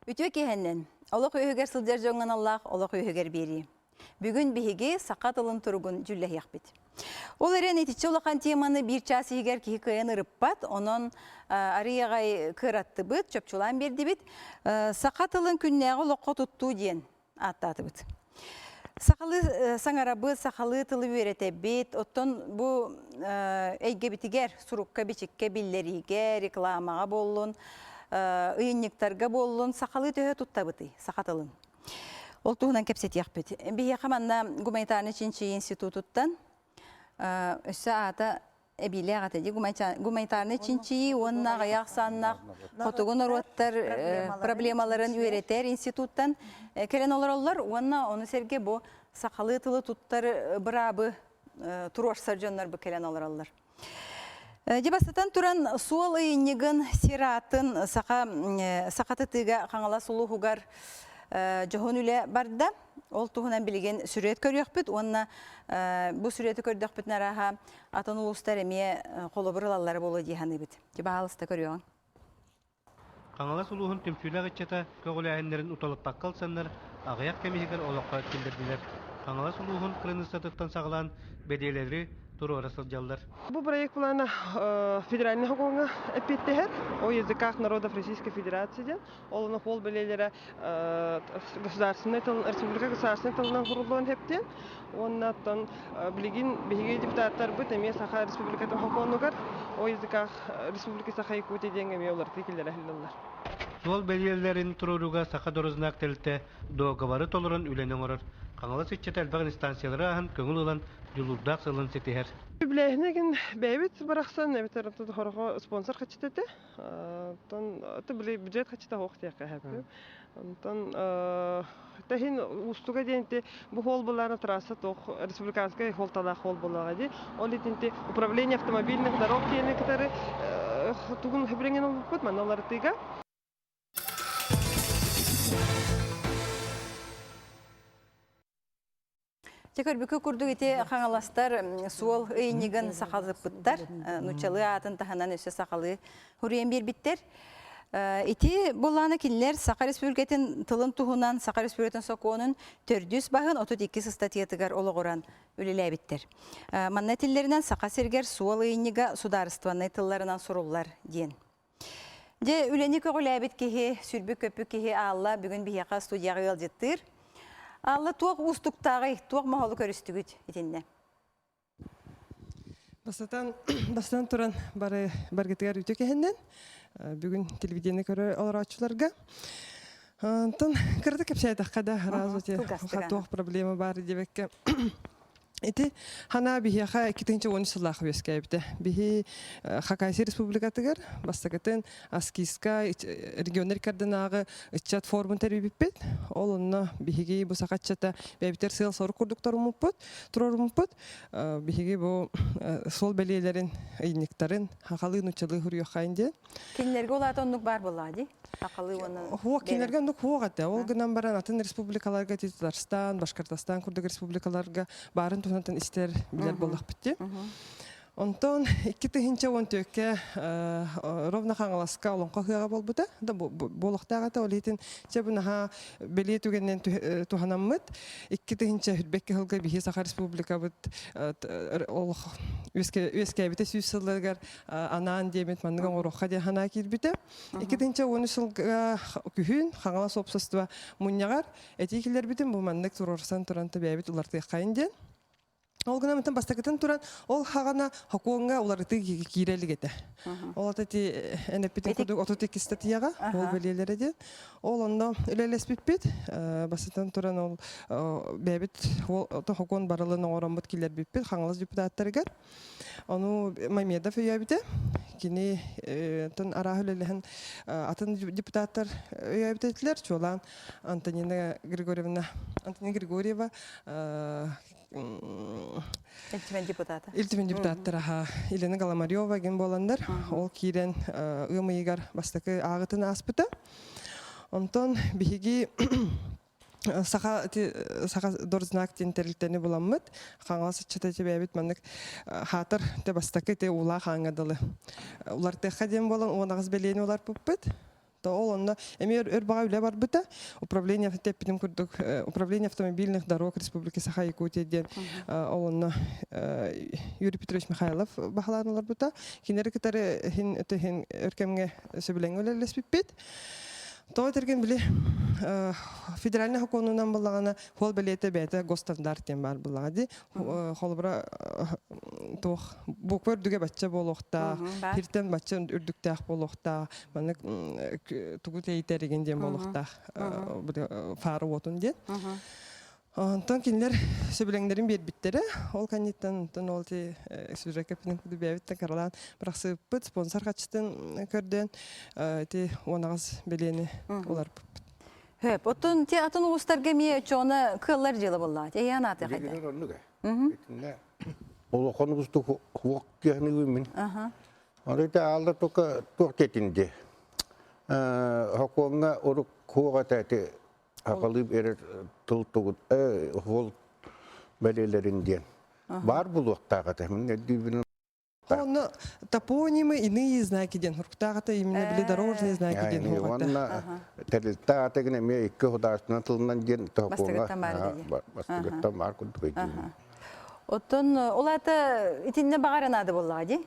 Үтүө киэһэннэн! Олох үөһүгэр сылдьар дьоҥҥо аналлаах олох үөһүгэр биэрии. Бүгүн биһиги саха тылын туругун дьүүллэһиэхпит. Ол эрэн итиччэ улахан теманы биир чаас иһигэр киһи кыайан ырыппат, онон арыый аҕай кыыраттыбыт, чопчулаан биэрдибит. Саха тылын күннээҕи олоххо туттуу диэн ааттаатыбыт. Сахалыы саҥарабыт, сахалыы тылы үөрэтэбит, оттон бу эйгэбитигэр сурукка-бичиккэ биллэриигэ, рекламаҕа буоллун, ыйынньыктарга буоллун, сахалыы төһө туттабытый саха тылын? Ол туһунан кэпсэтиэхпит. Биһиэхэ манна гуманитарнай чинчийии институтуттан өссө аата эбиилээх этэ дии гуманитарнай чинчийии уонна аҕыйах ахсааннаах хотугу норуоттар проблемаларын үөрэтэр институттан кэлэн олороллор уонна ону сэргэ бу сахалыы тылы туттар быраабы туруорсар дьоннор бу кэлэн олороллор. Дьэ бастатан туран суол ыйынньыгын сир аатын саха сахатытыыга Хаҥалас улууһугар дьоһун үлэ барда. Ол туһунан билигин сүрүөт көрүөхпүт уонна бу сүрүөтү көрдөхпүтүнэ арааһа атын улуустар эмиэ холобур ылаллара буолуо дии саныыбыт. Дьэ баһаалыста көрүөҕүҥ. Хаҥалас улууһун түмсүүлээх ыччата көҕүлээһиннэрин уталыппакка ылсаннар, аҕыйах кэм иһигэр олоххо киллэрдилэр. Хаҥалас улууһун кыраныыссатыттан саҕалаан бэдиэлэри туруора сылдьаллар. Бу проект плана федеральный сокуоҥҥа эппиэттэһэр о языках народов Российской Федерации диэн. Ол ону ол бэлиэлэрэ государственный тыл, республика государственный тылынан куруллуон сөптүөн. Уонна оттон билигин биһиги депутаттарбыт эмиэ Саха Республикатын сокуонугар о языках Республики Саха-Якутия диэҥҥэ эмиэ уларытыы киллэрэ сылдьаллар. Суол бэлиэлэрин туруорууга Саха Дорзнак тэрилтэ дуогабары толорон үлэни оҥорор. Хаҥалас ыччата элбэх инстанциялары ааһан көҥүл ылан дьулуурдаах сылын ситиһэр. Үбүлээһинэ бэйэбит барахсан эбэтэр хорохо спонсор хаччыта этэ. Оттон били бюджет хаччыта суох диэххэ сөп. Онтон тэһин уустуга диэн ити бу холл булаана трасса туох республиканскай холталаах холл буоллаҕа дии. Ол итинти управление автомобильных дорог диэни кытары тугун хөбүлэҥин ылбыппыт манна уларытыыга. Дьэ көрбүккэ курдук ити хаҥаластар суол ыйынньыгын сахалыппыттар, нууччалыы аатын таһынан өссө сахалыы хуруйан биэрбиттэр. Ити буллаана кинилэр Саха Республикатын тылын туһунан Саха Республикатын сокуонун төрдүс баһын 32 ыстатыйатыгар олоҕуран үлэлээбиттэр. Манна этиллэринэн Саха сиригэр суол ыйынньыга судаарыстыбаннай тылларынан суруллар диэн. Дьэ, үлэни көҕүлээбит киһи, сүрбүт-көппүт киһи Аалла бүгүн биһиэхэ студияҕа ыалдьыттыыр. Аалла туох уустуктааҕый, туох моһолу көрүстүгүт итиннэ? Бастатан, бастатан туран бары баргытыгар үтүө кэһиннэн бүгүн телевидение көрө олорооччуларга. Онтон кырата кэпсээтэххэ да разве туох проблема баар диэбэккэ Ити ханаа биһиэхэ 2010 сыллаах үөскээбитэ. Биһи Хакасия Республикатыгар бастакытын Аскиска регионнар иккардынааҕы ыччат форумун тэрийбиппит. Ол онно биһиги бу саха ыччата бэйэбитигэр сыал-сорук курдук торуммуппут, туруоруммуппут. Биһиги бу суол бэлиэлэрин, ыйынньыктарын хахалыы нуччалыы хуруйуоххайын диэн. Кинилэргэ ол аата оннук баар буоллаҕа дии? Хахалыы уонна Хуох кинилэргэ оннук хуох этэ. Ол гынан баран атын республикаларга Татарстан, Башкортостан курдук республикаларга баарын туһунан истэр билэр буоллахпыт дии. Онтон 2014-кэ ровно Хаҥаласка олоҥхо ыһыаҕа буолбута. Да буолуохтаах этэ. Ол иһин чэ бу наһаа бэлиэ түгэнинэн туһанаммыт. 2022 сылга биһи Саха Республикабыт олох үөскээбитэ сүүс сылларыгар анаан диэмит маннык оҥоруохха диэн санаа киирбитэ. 2013 сылга күһүн Хаҥалас уопсастыба мунньаҕар этии киллэрбитим бу маннык туруорсан туран бэйэбит улартыаххайын диэн. Ол гынан бастакытын туран ол хаҕана хокуоҥҥа уларытыы киирэ илик этэ. Ол ата ити эн эппитин курдук 32 статьяҕа ол бэлиэлэрэ диэн. Ол онно үлэлэспиппит. Бастатан туран ол бэйэбит хокуон барылын оҥороммут киллэрбиппит Хаҥалас депутаттарыгар. Ону Мамедов өйөөбүтэ. Кини тон арааһы үлэлэһэн атын депутаттар өйөөбүт этилэр. Чуолаан Антонина Григорьевна, Антонина Григорьева Ил Түмэн депутата. Ил Түмэн депутаттара аха Елена Голомарева ген буоланнар ол киирэн ыам ыйыгар бастакы ааҕытын ааспыта. Онтон биһиги саха саха дорзнак диэн тэрилтэни буламмыт Хаҥалас ыччата тибээбит маннык хаатар те бастакы те уулаах ааҥҥа дылы улартыахха диэн буолан 18 бэлиэни уларпыппыт. То ол онно эмиэ өр баҕа үлэ барбыта. Управление тэппитим курдук Управление автомобильных дорог Республики Саха-Якутия диэн ол онно Юрий Петрович Михайлов баһылаан олорбута. Кинилэри кытары иһин өтө өр кэмҥэ сөбүлэҥҥэ үлэлэспиппит. Тоҕо этэргин били федеральный сокуонунан буллаҕына хуол бэлиэтэ бэйэтэ госстандарт диэн баар буллаҕа дии. Холобура туох буква үрдүгэ бачча буолуохтаах, хиртэн бачча үрдүктээх буолуохтаах, маннык тугу тэйитэригин диэн буолуохтаах фара уотун диэн. Онтон кинилэр сөбүлэҥнэрин биэрбиттэрэ. Ол кэнниттэн онтон ол ти сюжекка бэйэбиттэн каралаан бырахсыппыт спонсор хаччытын көрдөөн ити 18 бэлиэни уларпыппыт. Хөп, оттон ти атын улуустарга эмиэ чоона кыаллар дьыала буоллаҕа. Эйээн ааты хайда? Оннук. Улахан устук хуок киһини мин. Арыта аалда только туох тетинди. Хокуоҥҥа урук хуоҕа эти Акалыып эрэр тыл тугут ол бэлиэлэрин диэн баар булуохтаах этэ. Мин өйдүүбүн. Онно топонимы иные знаки диэн хуруктаах этэ именно били дорожные знаки диэн хурук этэ. Уонна тэрилтэ аата гына эмиэ икки художественнай тылынан диэн топоҥҥа бастыгыттан баар курдук өйдүүбүн. Оттон ол аата итиннэ баҕара наада буоллаҕа дии?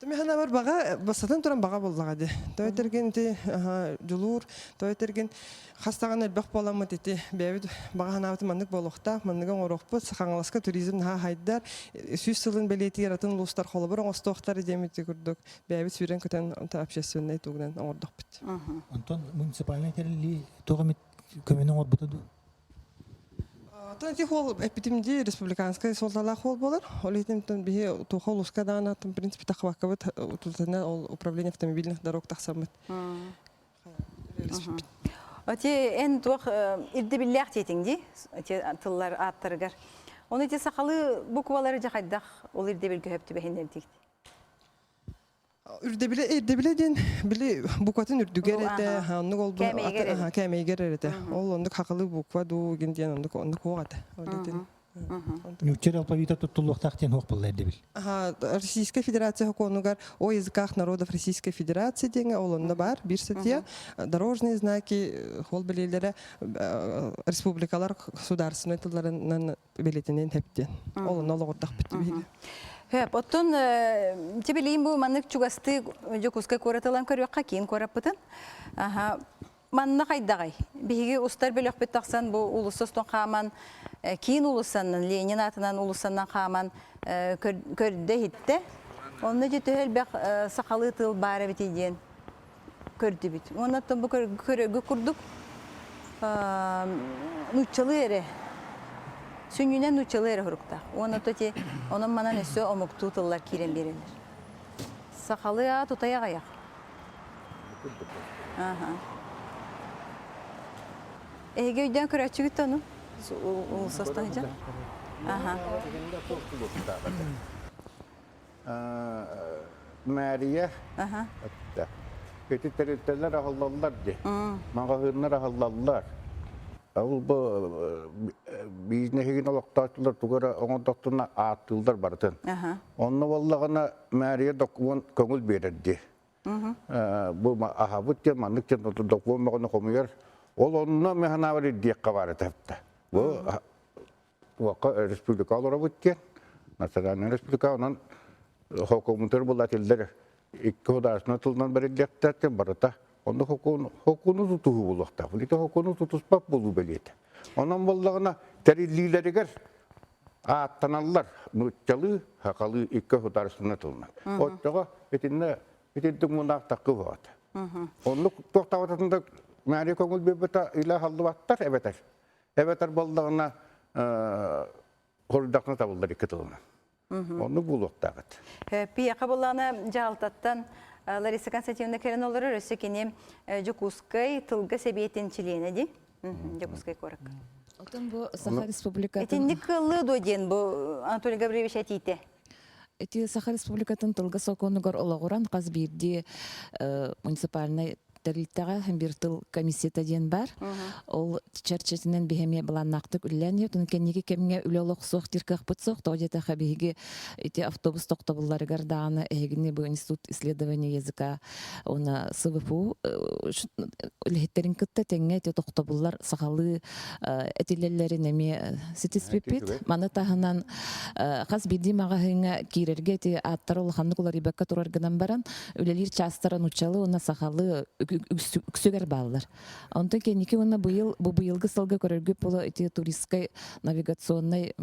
Миханабар баҕа бастатан туран баҕа буоллаҕа дии. Той этэргин ити дьулуур, той этэргин хас даҕаны элбэх буоламмыт ити бэйэбит баҕа санаабыт маннык буолуохтаах, манныгы оҥоруохпут. Хаҥаласка туризм наһаа хайдар, 100 сылын бэлиэтигэр атын улуустар холобур оҥостуохтар диэмит курдук бэйэбит сүүрэн-көтөн общественнай тугунан оҥордохпут. Онтон муниципальнай тэриллии туох эмит көмөнү оҥорбута дуу? Оттон ити хуол эппитим дии республиканскай суолталаах хуол буолар. Ол иһин биһи туха улууска даҕаны аттан в принципе тахыбаккабыт тутатына ол управление автомобильных дорог тахсаммыт. Оти эн туох ирдэбиллээх диэтиҥ дии ити тыллар ааттарыгар. Оны ити сахалыы буквалары дьэ хайдах ол ирдэбилгэ сөп түбэһиннэрдигит? Үрдэбилэ ирдэбилэ диэн били букватын үрдүгэр этэ, оннук ол кээмэйигэр эрэтэ. Ол оннук хакылыы буква дуу гин диэн оннук оннук хуох этэ. Ол этин. Ньучча алфавита туттуллуохтаах диэн хуох буолла ирдэбил. Российская Федерация сокуонугар о языках народов Российской Федерации диэҥэ ол онно бар бир статья дорожные знаки хол билиэлэрэ республикалар государственной тылларынан билетинен хэптиэн. Ол онно олоҕурдахпыт биһиги. Хөп, оттон тибилиин бу маннык чугастыы Дьокуускай куорат ылан көрүөххэ киин куораппытын. Аха, манна хайдаҕай? Биһиги устар бөлөхпүт тахсан бу уулусса устун хааман киин уулуссанан Ленин аатынан уулуссанан хааман көрдө иһиттэ. Онно дьэ төһө элбэх сахалыы тыл баар эбитий диэн көрдүбүт. Уонна оттон бу көрөргө курдук нууччалыы эрэ сүнньүнэн нууччалыы эрэ суруктаах. Уонна то ти онон манан өссө омуктуу тыллар киирэн биэрэллэр. Сахалыы аат утайа аҕыйах. Эһиги өйдөөн көрөөччүгүт да ону? Улусостон сылдьан? Аха. Мэрия ити тэрилтэлэр аһыллаллар дии. Маҕаһыыннар аһыллаллар. Ол бу бизнеһигин олохтооччулар тугу эрэ оҥордохтуна ааттыыллар барытын. Онно буоллаҕына мэрия докумуон көҥүл биэрэр дии. Бу аһабыт диэн маннык диэн докумуон бөҕөнү хомуйар. Ол онно мин санаабар ирдиэххэ баар этэ. Бу Уокка республика олоробут диэн, национальная республика, онон хокуоммутугар була этиллэр икки художественнай тылынан бэриллиэхтээх барыта. Онно хокуону тутуһуу буолуохтаах. Ити хокуону тутуспат буолуу бэлиэтэ. Онон буоллаҕына тэриллиилэригэр ааттаналлар нууччалыы, сахалыы икки художественнай тылынан. Оччоҕо итиннэ итинтик мунаах таккы буолат. Оннук туохтаабатында мээрий көҥүл биэрбэтэ илэ халлыбаттар эбэтэр Эбэтэр буоллаҕына хоруйдахына табыллар икки тылынан. Оннук буолуохтаах этэ. Пиэхэ буллаҕына дьаһалтаттан Лариса Константиновна кэлэн олорор, өссө кини Дьокуускай тылга сэбиэтин чилиэнэ дии. Дьокуускай куоракка. Отон бу Саха Республикатын... Итинник кыаллыы дуо диэн бу Анатолий Гаврильевич этиитэ? Ити Саха Республикатын тылга сокуонугар олоҕуран хас биирдии муниципальнай тэрилтэҕэ биир тыл комиссията диэн бар. Ол чэрчитинэн биһи эмиэ былааннаахтык үлэлээн иһэбит. Кэнники кэмҥэ үлэ олох суох диир кыахпыт суох. Тоҕо диэтэххэ биһиги ити автобус тохтобулларыгар даҕаны эһигини бу институт исследования языка уонна СВФУ үлэһиттэрин кытта тэҥҥэ ити тохтобуллар сахалыы этилэллэрин эмиэ ситиспиппит. Маны таһынан хас биирдии маҕаһыыҥҥа киирэргэ ити ааттара улаханнык уларыйбакка турар гынан баран үлэлиир чаастара нууччалыы уонна сахалыы үксүгэр бааллар. Онтон кэнники уонна быйыл бу быйылгы сылга көрөргүт була ити туристскай навигационнай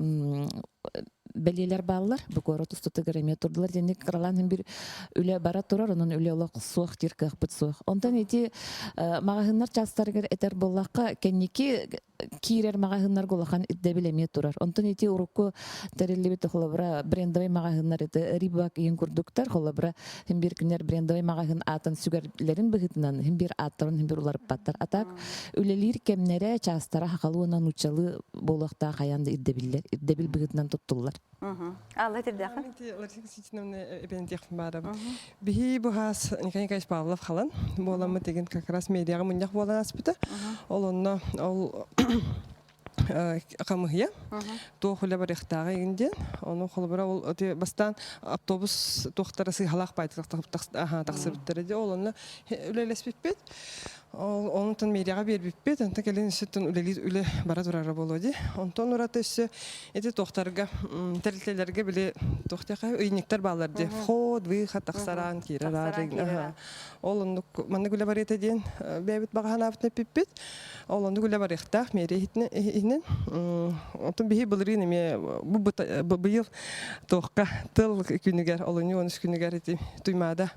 бэлиэлэр бааллар. Бу куорат устатыгар эмиэ турдулар. Дьэнник кыралаан бир үлэ бара турар, онон үлэ олох суох диир кыахпыт суох. Онтон ити маҕаһыыннар чаастарыгар этэр буоллахха, кэнники киирэр маҕаһыыннарга улахан ирдэбил эмиэ турар. Онтон ити урукку тэриллибит холобура брендовый маҕаһыыннар это Рибак иһин курдуктар холобура хим бир күннэр брендовый маҕаһыын аатын сүгэрлэрин быһыытынан хим бир ааттарын хим бир уларыппаттар. А так үлэлиир кэмнэрэ чаастара хахалыы уонна нууччалыы буолуохтаах хайаан да ирдэбиллэр ирдэбил быһыытынан туттуллар. Алла тирдэхин. Лариса Константиновна эбэнтиэх баарам. Биһи быһаас Николай Николаевич Павлов халан буоламмыт деген как раз медиаҕа мунньах буолан ааспыта. Ол онно ол хамыһыйа туох үлэ барыахтааҕа игин диэн ону холобура ол бастаан автобус туохтара сыыһалаах баайтах тахсыбыттара дии ол онно үлэлэспиппит Ол онтон мэрияҕа биэрбиппит, онтон кэлин өссө үлэлиир үлэ бара турара буолуо дии. Онтон ураты өссө ити туохтарга тэрилтэлэргэ били туох диэхэ ыйынньыктар бааллар дии. Вход, выход, тахсараан киирэр аарын. Ол оннук маннык үлэ барыата диэн бэйэбит баҕаһанаабытын эппиппит. Ол оннук үлэ барыахтаах мэрия иһинэн. Онтон биһи былырыын эмиэ бу быйыл туохха тыл күнүгэр, олунньу 13 күнүгэр ити Туймаада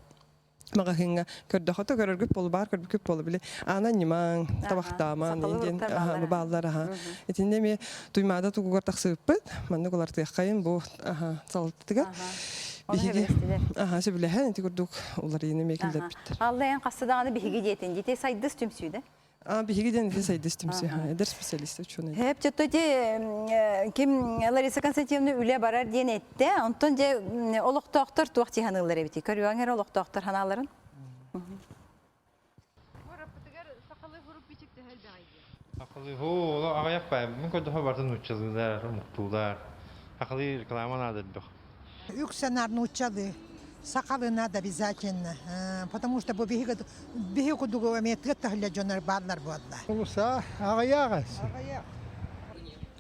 маҕаһыыҥҥа көрдөххө да көрөргүт буолу баар көрбүккүт буолу били аана ньымаҥ табахтаамаҥ диэн бааллар аха итиннэ эмиэ туймаада тугугар тахсыбыппыт маннык улартыаххайын бу салалтытыгар биһиги аха сөбүлэһэн ити курдук уларыйыны эмиэ киллэрбиттэр Алла эн хассы даҕаны биһиги диэтин дити сайдыс түмсүү да Биһиги диэн ити сайдыс түмсүү эдэр специалист учуонай. Хэп чотто ити ким Лариса Константиновна үлэ барар диэн эттэ. Онтон дьэ олохтоохтор туох тиһаныылар эбити? Көрүөҥ эрэ олохтоохтор ханааларын. Сахалыы хоо оло аҕыйах баа. Мин көрдөхө барытын нууччалыылар, омуктуулар. Сахалыы реклама наада элбэх. Үксэнар нууччалыы. Сахалы надо обязательно, потому что бу биһиги биһи курдук эмиэ тыаттаһылла дьоннор бааллар буолла. Улуса аҕыйаҕас.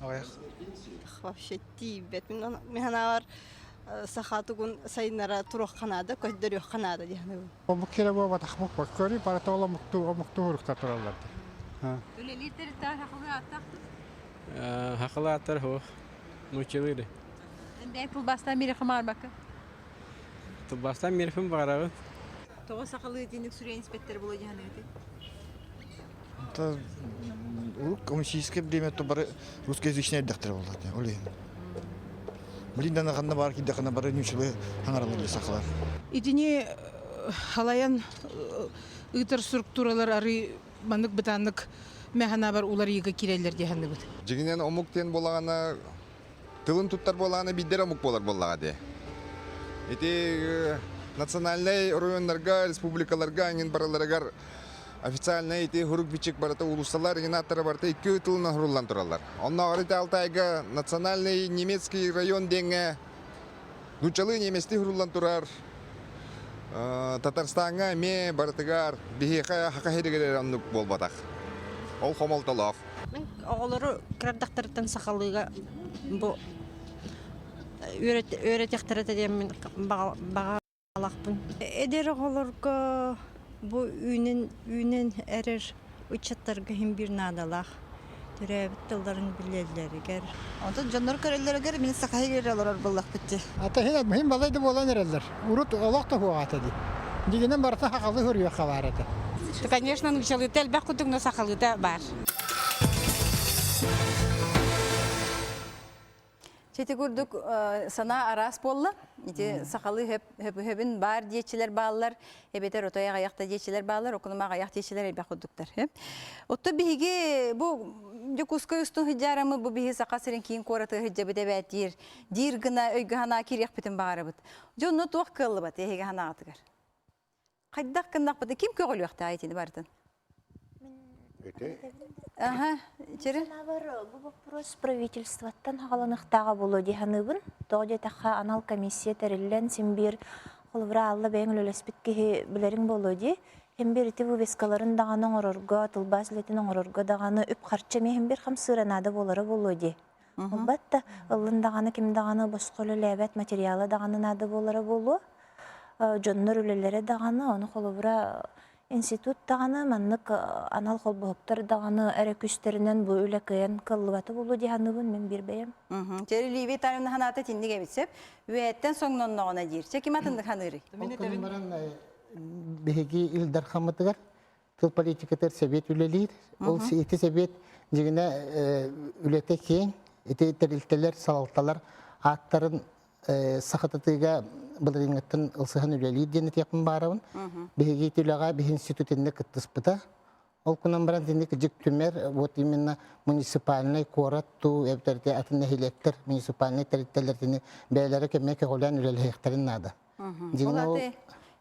Аҕыйах. Вообще тиийбэт. Мин санаабар саха тугун сайыннара туруохха наада, көрдөрүөххэ наада диэн. Омук кире буолбатах көрү барыта ол омуктуу омуктуу урукта тураллар. Үлэлиир тэрилтэ сахалыы ааттаахпыт? Сахалыы ааттар суох. Нууччалыы Бэйэҥ тылбаастаан биэриэххэ баҕарбакка? Тылбаастаан биэриэхпин баҕарабын. Тоҕо сахалыы итинник суруйан испэттэр буолуо дии саныыгытый? Коммунистическое время то бары русскоязычные эрдэхтэрэ буолла ол иһин. Блин да ханна баар киирдэххинэ бары ньучулы хаҥаралар сахалар. Итини халайан ыытар структуралар арыы маннык бытааннык мэханабар уларыйыга киирэллэр дии саныыбыт. Дьиҥинэн омук диэн буолаҕына тылын туттар буолаҕына биирдэр омук буолар буоллаҕа дии. Ити национальнай оройуоннарга, республикаларга эҥин барыларыгар официальнай ити хурук-бичик барыта уулуссалар эҥин ааттара барыта икки тылынан суруллан тураллар. Оннооҕор ити Алтайга национальный немецкий район диэҥҥэ нууччалыы немецтии суруллан турар. Татарстаҥҥа эмиэ барытыгар биһиэхэ хака сиригэр эрэ оннук буолбатах. Ол хомолтолоох. Мин оҕолору кырардахтарыттан сахалыыга бу үөрэтиэхтэрэ диэммин баҕалаахпын. Эдэр оҕолорго бу үүнэн үүнэн эрэр ыччаттарга иһин биир наадалаах төрөөбүт тылларын билэллэригэр. Онтон дьоннор көрөллөрүгэр мин саха иһигэр олорор буоллахпыт дии. Ата иһин мин балай да буолан эрэллэр. Урут олох да суоҕа дии. Дигинэн барыта сахалыы хөрүөххэ баар этэ. Конечно, нуучалыыта элбэх курдук, но сахалыыта баар. Ити курдук санаа араас буолла. Ити сахалыы хөбүн баар диэччилэр бааллар, эбэтэр отой аҕыйах да диэччилэр бааллар, окунума аҕыйах диэччилэр элбэх курдуктар. Отто биһиги бу Дьокуускай устун сылдьаарамы бу биһи Саха сирин киин куораты сылдьабыт эбээт диир, диир гына өйгө санаа киириэхпитин баҕарабыт. Дьэ онно туох кыаллыбат эһиги санааҕытыгар? Хайдах гыннахпыты ким көҕүлүөхтээх итини барытын? Аха, чери? Санаабар бу боппуруос правительствоттан хаҕаланыахтааҕа буолуо дии саныыбын. Тоҕо диэтэххэ, анал комиссия тэриллэн син биир холобура аалла бэйэҥ үлэлэспит киһи билэриҥ буолуо дии. Син биир ити вывескаларын даҕаны оҥорорго, тылбаас үлэтин оҥорорго даҕаны үп-харчы эмиэ син биир хамсыыра наада буолара буолуо дии. Ылбат да, ыллын даҕаны ким даҕаны босхо үлэлээбэт материала даҕаны наада буолара буолуо. Дьоннор үлэлэрэ даҕаны, ону холобура институт даҕаны маннык анал холбоһуктар даҕаны эрэ күстэринэн бу үлэ кыайан кыллыбата буолуо дии саныыбын мин биир бэйэм. Дьэ, Ливия Витальевна санаата итинник эбит сөп. Үөһэттэн соҥнонноҕуна диир. Чэ, ким атыннык саныырый? Ол гынан баран биһиги Ил Дархаммытыгар тыл политикатыгар сэбиэт үлэлиир. Ол ити сэбиэт дьиҥинэ үлэтэ киэҥ. Ити тэрилтэлэр, салалталар ааттарын сахатытыыга былырыыҥҥыттан ылсыһан үлэлиир диэн этиэхпин баарабын. Биһиги ити үлэҕэ биһи институт иннэ кыттыспыта. Ол кунан баран итинник дьик түмэр вот именно муниципальнай куорат туу эбэтэр атын нэһилиэктэр муниципальнай тэрилтэлэртини бэйэлэрэ кэмҥэ көҕүлээн үлэлэһиэхтэрин наада. Ол аты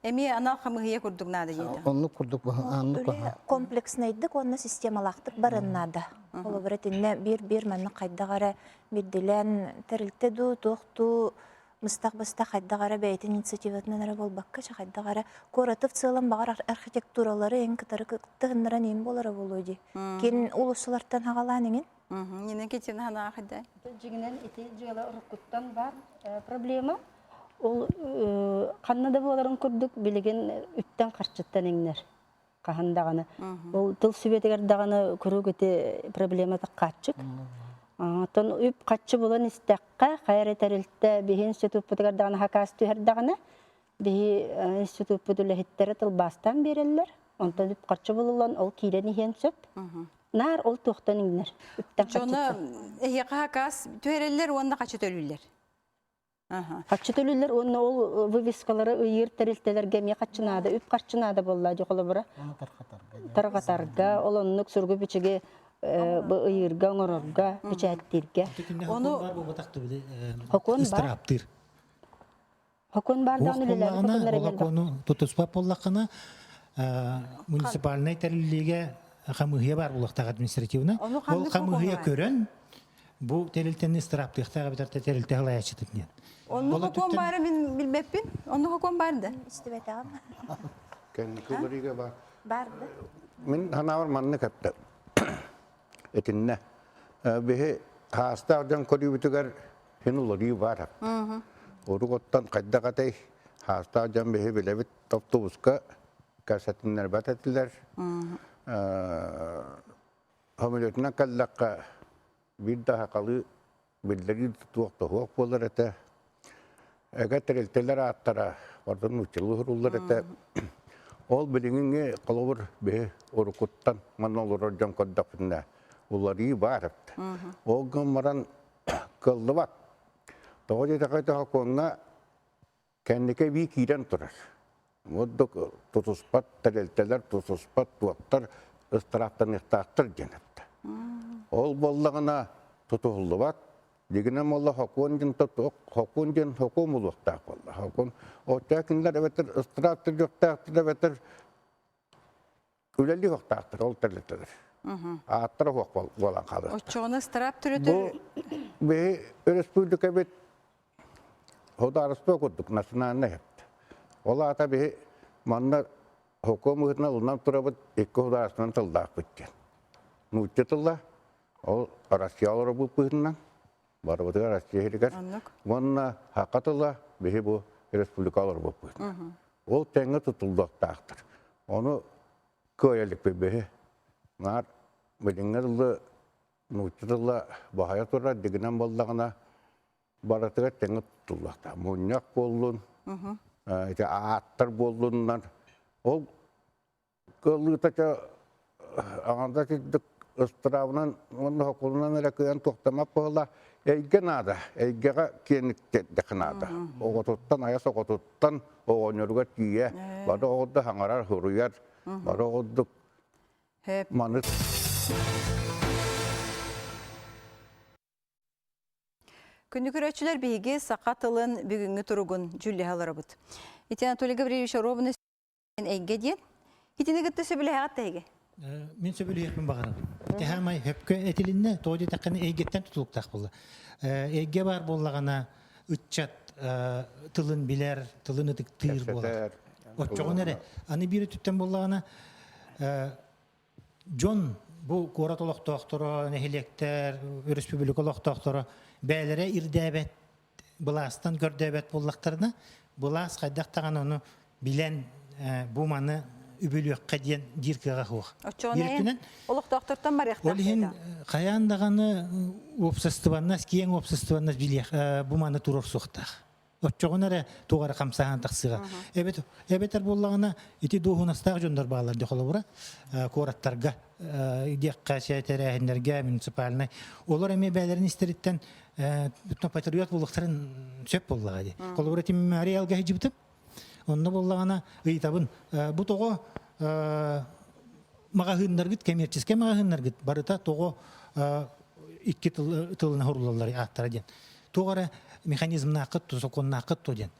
эмиэ анал хамыһыйа курдук наада диэтэ. Оннук курдук оннук Комплекснайдык уонна системалаахтык баран наада. Холобура итиннэ биир-биир маннык хайдах эрэ биирдилээн тэрилтэ дуу, туох дуу быстах-быстах хайдах эрэ бэйэтин инициативатынан эрэ буолбакка, хайдах эрэ куораты в целом баҕар архитектуралары эҥ кытары кыттыһыннаран иин буолара буолуо дии. Кин улуссалартан хаҕалаан иҥин. Нина Китина ханаахыда. Дьиҥинэн ити дьыала уруккуттан бар проблема. Ол ханна да буоларын курдук билигин үптэн-харчыттан иҥнэр. Хаһан даҕаны. Ол тыл сүбэтигэр даҕаны куруук ити проблема таккааччык. Оттон үп харчы булан истэххэ, хайа эрэ тэрилтэ биһи институппутугар даҕаны хакаас түһэр даҕаны, биһи институппут үлэһиттэрэ тылбаастаан биэрэллэр. Онтон үп харчы булуллан ол киирэн иһиэн сөп. Наар ол туохтан иҥнэр? Үптэн Дьоно эһиэхэ хакаас түһэрэллэр уонна хачы төлүүллэр. Харчы төлүүллэр уонна ол вывескалары ыйыыр тэрилтэлэргэ эмиэ харчы наада, үп харчы наада буолла дьэ холобура. Тарҕатарга, ол оннук суругу бичиги бу ыйыырга, оҥорорго, бэчээттииргэ. Ону Хокуон бар. Хокуон бар даҕаны үлэлээбит хотоннор эмиэ Олокуону тутуспат буоллаххына, муниципальнай тэриллиигэ хамыыһыйа баар буолуохтаах административно. Ол хамыыһыйа көрөн Бу тэрилтэни ыстырааптыахтаах эбэтэр тэрилтэ салайааччытын диэн. Оннук хокуон баара мин билбэппин. Оннук хокуон баар да? Истибэтэҕим. Кэнники уларыыга бар. Бар да. Мин санаабар маннык эттэ. Этиннэ. Биһи хаастаах дьон көрүүбүтүгэр хин уларыы бар. Урук оттон хайдах этэй хаастаах дьон биһи билэбит автобуска кэсэтиннэрбэт этилэр. Самолетунан кэллэххэ биир да сахалыы биллэрии туох да суох буолар этэ. Эгэ тэрилтэлэр ааттара барытын нууччалыы суруллар этэ. Ол билиҥҥи холобур биһи уруккуттан манна олорор дьон көрдөхпүтүнэ уларыы баар эбит. Ол гынан баран кыаллыбат. Тоҕо диэтэххэ сокуоҥҥа Кэнники эбии киирэн турар. Ордук тутуспат тэрилтэлэр, тутуспат туоттар ыстырааптаныахтаахтар диэн эттэ. Ол буоллаҕына тутуһуллубат. Дигинэн буолла хокуон диэн хокуон диэн хокуон булуохтаах буолла. Хокуон оччо кинилэр эбэтэр ыстыраап төлүөхтээхтэр эбэтэр үлэлии уохтаахтар ол тэрилтэлэр. Ааттара уох буолан хаалыахтар. Оччоҕуна ыстыраап төрөтөр Бу биһи өрөспүүбүлүкэбит судаарыстыба курдук национальнай эбит. Ол аата биһи манна хокуон быһыытынан ылынан турабыт икки судаарыстыбанан тыллаахпыт диэн. Нуучча тыла ол Россия олоробут быһыытынан барыбытыгар Россия иһигэр уонна саха тыла биһи бу республика олорбуппут. Ол тэҥҥэ тутуллуохтаахтар. Ону кыайа иликпит биһи. Наар билиҥҥи дылы нуучча тыла баһайа турар дигинэн буоллаҕына барытыгар тэҥҥэ тутуллуохтаах. Мунньах буоллун, ити ааттар буоллуннар. Ол кыаллыыта аҥардас ирдик ыстыраабынан уонна сокуонунан эрэ кыайан туохтаммат быһыылаах. Эйгэ наада, эйгэҕэ киэҥник наада. Оҕотуттан, айас оҕотуттан оҕонньоругар тиийэ бары оҕурду хаҥарар, суруйар, бары оҕурдук маны Күндү көрөөччүлэр биһиги саха тылын бүгүҥҥү туругун дьүүллэһэ олоробут. Ити Анатолий Гаврильевич Оробуна эйгэ диэн. Итини кытта сөбүлэһэҕит тэһиги? Мин сөбүлэһиэхпин баҕарабын. Ити хаамай хөпкө этилиннэ, тоҕо диэтэххинэ эйгэттэн тутулуктаах буолла. Эйгэ баар буоллаҕына ыччат тылын билэр, тылын ытыктыыр буолар. Оччоҕуна эрэ аны биир өттүттэн буоллаҕына дьон бу куорат олохтоохторо, нэһилиэктэр, өрөспүүбүлүкэ олохтоохторо бэйэлэрэ ирдээбэт, былаастан көрдөөбөт буоллахтарына, былаас хайдах даҕаны ону билэн бу маны үбүлүөххэ диэн диир кыаҕа суох. Оччоҕуна олохтоохтортон барыахтаах. Ол иһин хайаан даҕаны уопсастыбаннас, киэҥ уопсастыбаннас билиэх бу маны туруорсуохтаах. Оччоҕуна эрэ туох эрэ хамсааһын тахсыаҕа. Эбэтэр, эбэтэр буоллаҕына ити дуоһунастаах дьоннор бааллар дии холобура куораттарга диэххэ тэрээһиннэргэ муниципальнай олор эмиэ бэйэлэрин истэриттэн патриот буолуохтарын сөп буоллаҕа дии. Холобура ити Мария Алга сылдьыбытым. Онно буоллаҕына ыйытабын бу тоҕо маҕаһыыннаргыт коммерческай маҕаһыыннаргыт барыта тоҕо икки тылына хурулаллар ааттара диэн. Туох эрэ механизмнааххыт ту, сокуоннааххыт ту диэн.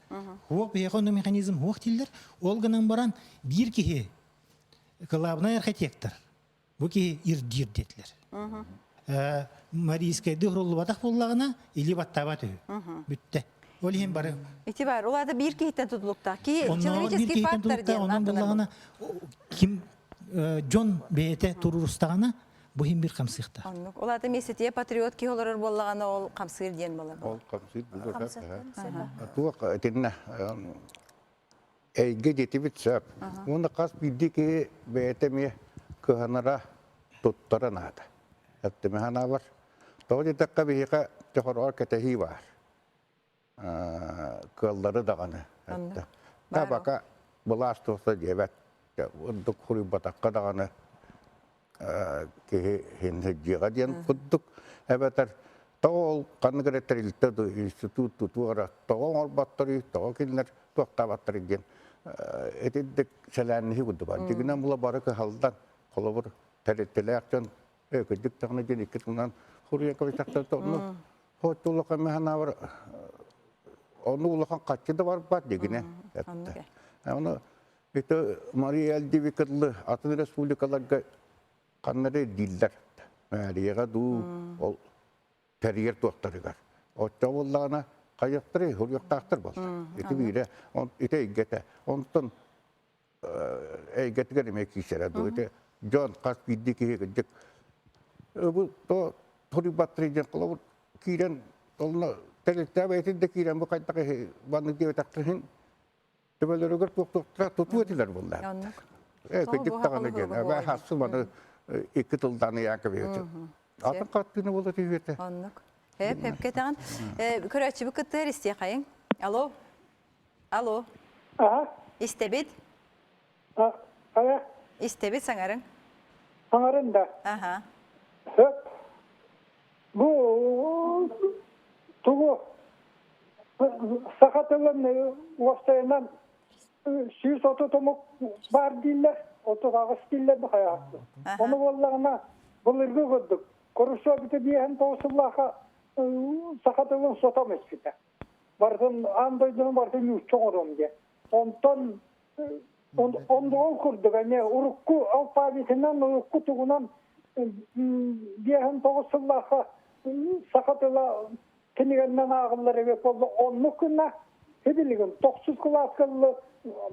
Хуох биһиэхэ онно механизм хуох дииллэр. Ол гынан баран биир киһи главный архитектор бу киһи ирдиир диэтилэр. Марийскайды уруллубатах буоллаҕына или баттаабат үһү. Бүттэ. Ол иһин бары Ити бар, ол аата биир киһиттэн тутулуктаах. Киһи Оннооҕор биир человеческий киһиттэн фактор тутулуктаах, диэн онон ааттанар буоллаҕына ким дьон бэйэтэ туруорустаҕына бу иһин бир хамсыахтаах. Оннук. Ол аата миэстэтигэр патриот киһи олорор буоллаҕына ол хамсыыр диэн буолар. Ол хамсыыр буолар. Туох итиннэ эйгэ диэтибит сөп. Уонна хас биирдии киһи бэйэтэ эмиэ кыһанара, туттара наада. Эттимэ санаабар. Тоҕо диэтэххэ биһиэхэ чохороҕор кэтэһии баар. Кыаллары даҕаны. Та бака былаас туохта диэбэт. Ордук хуруйбатахха даҕаны киһи хинһирдиэҕэ диэн курдук. Эбэтэр тоҕо ол ханнык эрэ тэрилтэ институт тутуу эрэ тоҕо оҥорботторуй, тоҕо кинилэр туохтаабаттарый диэн итинник сэлээнниһи курдук бар. Дьиҥинэн була бары кыһаллан, холобур, тэрилтэлээх дьон өкөдүк даҕаны диэн икки тылынан хуруйан кэбистэхтэрэ онно хоту улахан механавар ону улахан хаччы да барбат дигинэ. Ону ити Мария Эльдивикытлы атын республикаларга ханна эрэ дииллэр. Мээрийэҕэ дуу ол тэрийэр туохтарыгар. Оччо буоллаҕына хайыахтарый, суруйуохтаахтар буолла. Ити биирэ, ити эйгэтэ. Онтон эйгэтигэр эмиэ киирсэрэ дуу. Ити дьон хас биирдии киһи кырдьык бу то суруйбаттарый диэн холобур киирэн онно тэрилтэ бэйэтин да киирэн бу хайдах маннык диэбэтэхтэрин төбөлөрүгэр туох-туохтара тутуу этилэр буолла. Э, кырдьык даҕаны диэн. Эбээ хассы маны икки тылдан ыйаан кэбиһэтим. Атын хаттыына буола түһүөтэ. Оннук. Эп, эпке таҕын. Көрөөччүбүт кыттыар истиэхайыҥ. Алло. Алло. Истэбит. Ага. Истэбит саҥарыҥ. Саҥарын да. Аха. Сөп. Бу тугу саха тылын уопсайынан 130 омук баар дииллэр, 38 дииллэр бу хайаҕаспыт. Ону буоллаҕына былыргы курдук Хрущев ити биэһин тоҕус сыллаахха саха тылын сотом испитэ. Барытын аан дойдуну барытын нуучча оҥоруом диэн. Онтон ол курдук эмиэ урукку алфавитынан, урукку тугунан биэһин тоҕус сыллаахха саха тыла кинигэннэн ааҕыллар эбит буолла. Оннук гына сибилигин тохсус кылааска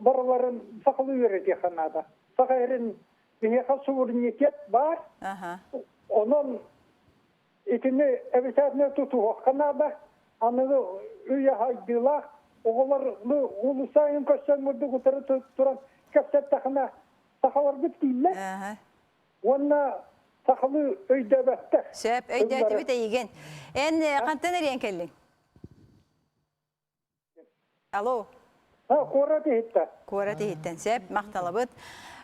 барыларын сахалыы үөрэтиэххэ наада. Саха эрин биһиэхэ суверенитет баар. Онон итини обязательно тутуһуохха наада. Аныгы үйэ хайдыылаах оҕолор уулусса айын көрсөн мурдук утары туран кэпсэттэхинэ сахаларбыт кииллэр. Уонна сахалыы өйдөөбөттөр. Сөп, өйдөөтүбүт эйигин. Эн хантан эрийэн кэллиҥ? Алло. Куорат иһиттэн. Куорат иһиттэн. Сөп, махталабыт.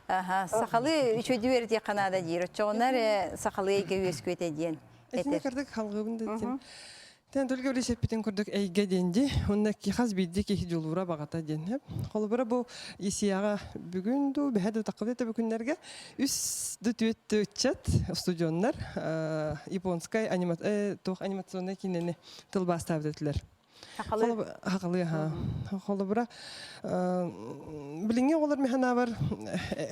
Аха, сахалыы үчүгэй үөрэтиэххэ наада диир. Оччоҕуна эрэ сахалыы эйгэ үөскүөтэ диэн Этини этэр. кырдык халгыбын да Тэн төлгө билисеппитин курдук эйгэ диэн ди, уонна хас биирдии киһи дьулуура баҕата диэн сөп. Холобура бу ИСИАҕа бүгүн дуу, бэһэ дуу таххыбыт этэ күннэргэ үс ду түөт ыччат студионнар японскай туох анимационнай киинэни тылбаастаабыт этилэр. Сахалыы. Сахалыы, аха. Холобура, билиҥҥи оҕолор механабар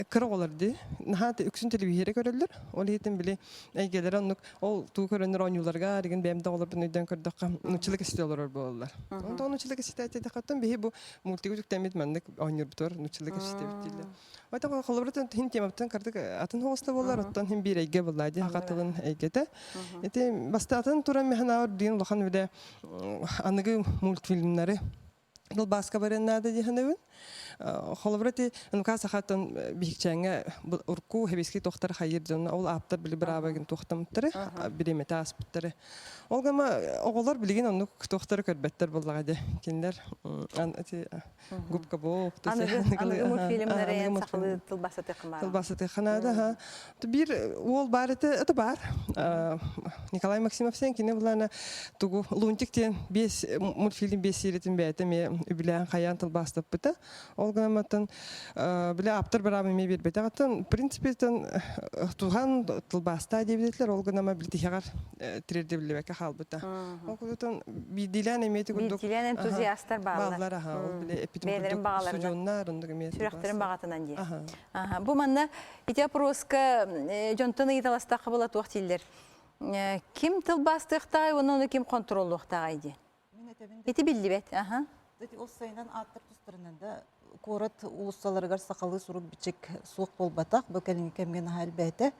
кыра оҕолор дии. Наһаа үксүн телевизоры көрөллөр. Ол иһитин били эйгэлэрэ оннук ол туу көрөннөр оонньууларга аригин бэйэм да оҕолорбун өйдөөн көрдөххө нуччалыы кэсите олорор буолаллар. Онтон нуччалыы кэситээтэтэххиттэн биһи бу мультигы үтүктэммит маннык оонньуурбутугар нуччалыы кэситэбит дииллэр. Оттон холобура хин темабытын кырдык атын хоҕуста буолар, оттон хин биир эйгэ буолла дии хака тылын эйгэтэ. Ити бастаатын туран механаабар диэн улахан үлэ аныгы мультфильмнары тылбааска барыан наада дии саныыбын. Холобура ити НК сахаттан биһикчээҥҥэ урку хэбиски туохтар хайыр дьонно ол ааптар били быраабагын туохтамыттары бириэмэтэ ааспыттары. Ол гама оҕолор билигин оннук туохтары көрбөттөр буоллаҕа дии. Кинилэр ити губка Боб аныгы мультфильмнары сахалыы тылбаасатыахха тылбаасатыахха наада биир уол баар этэ это баар Николай Максимов сен кини булана тугу Лунтик диэн биэс мультфильм биэс сериятын бэйэтэ эмиэ үбүлээн хайаан тылбаастаппыта ол гынан биле ааптар быраабын эмиэ биэрбэтэх аттан в принципе туһан тылбаастаа диэбитилэр ол гынан били тиһэҕэр тириэрдибиллибэккэ хаалбыта ол курдуктан биирдиилээн эмиэ курдук биирдиилээн энтузиастар бааллар бааллар аха ол били эппитим бэйэлэрин курдук баҕаларынан судьуоннар оннук эмиэ сүрэхтэрин баҕатынан дии бу манна ити опроска дьонтон ыйыталастахха була туох дииллэр ким тылбаастыахтааҕый уонна ону ким хонтуруоллуохтааҕый диэн ити биллибэт аха Ол сайынан ааттар тустарынан да куорат уулуссаларыгар сахалыы сурук-бичик суох буолбатах. Бу кэлиҥҥи кэмҥэ наһаа элбээтэ.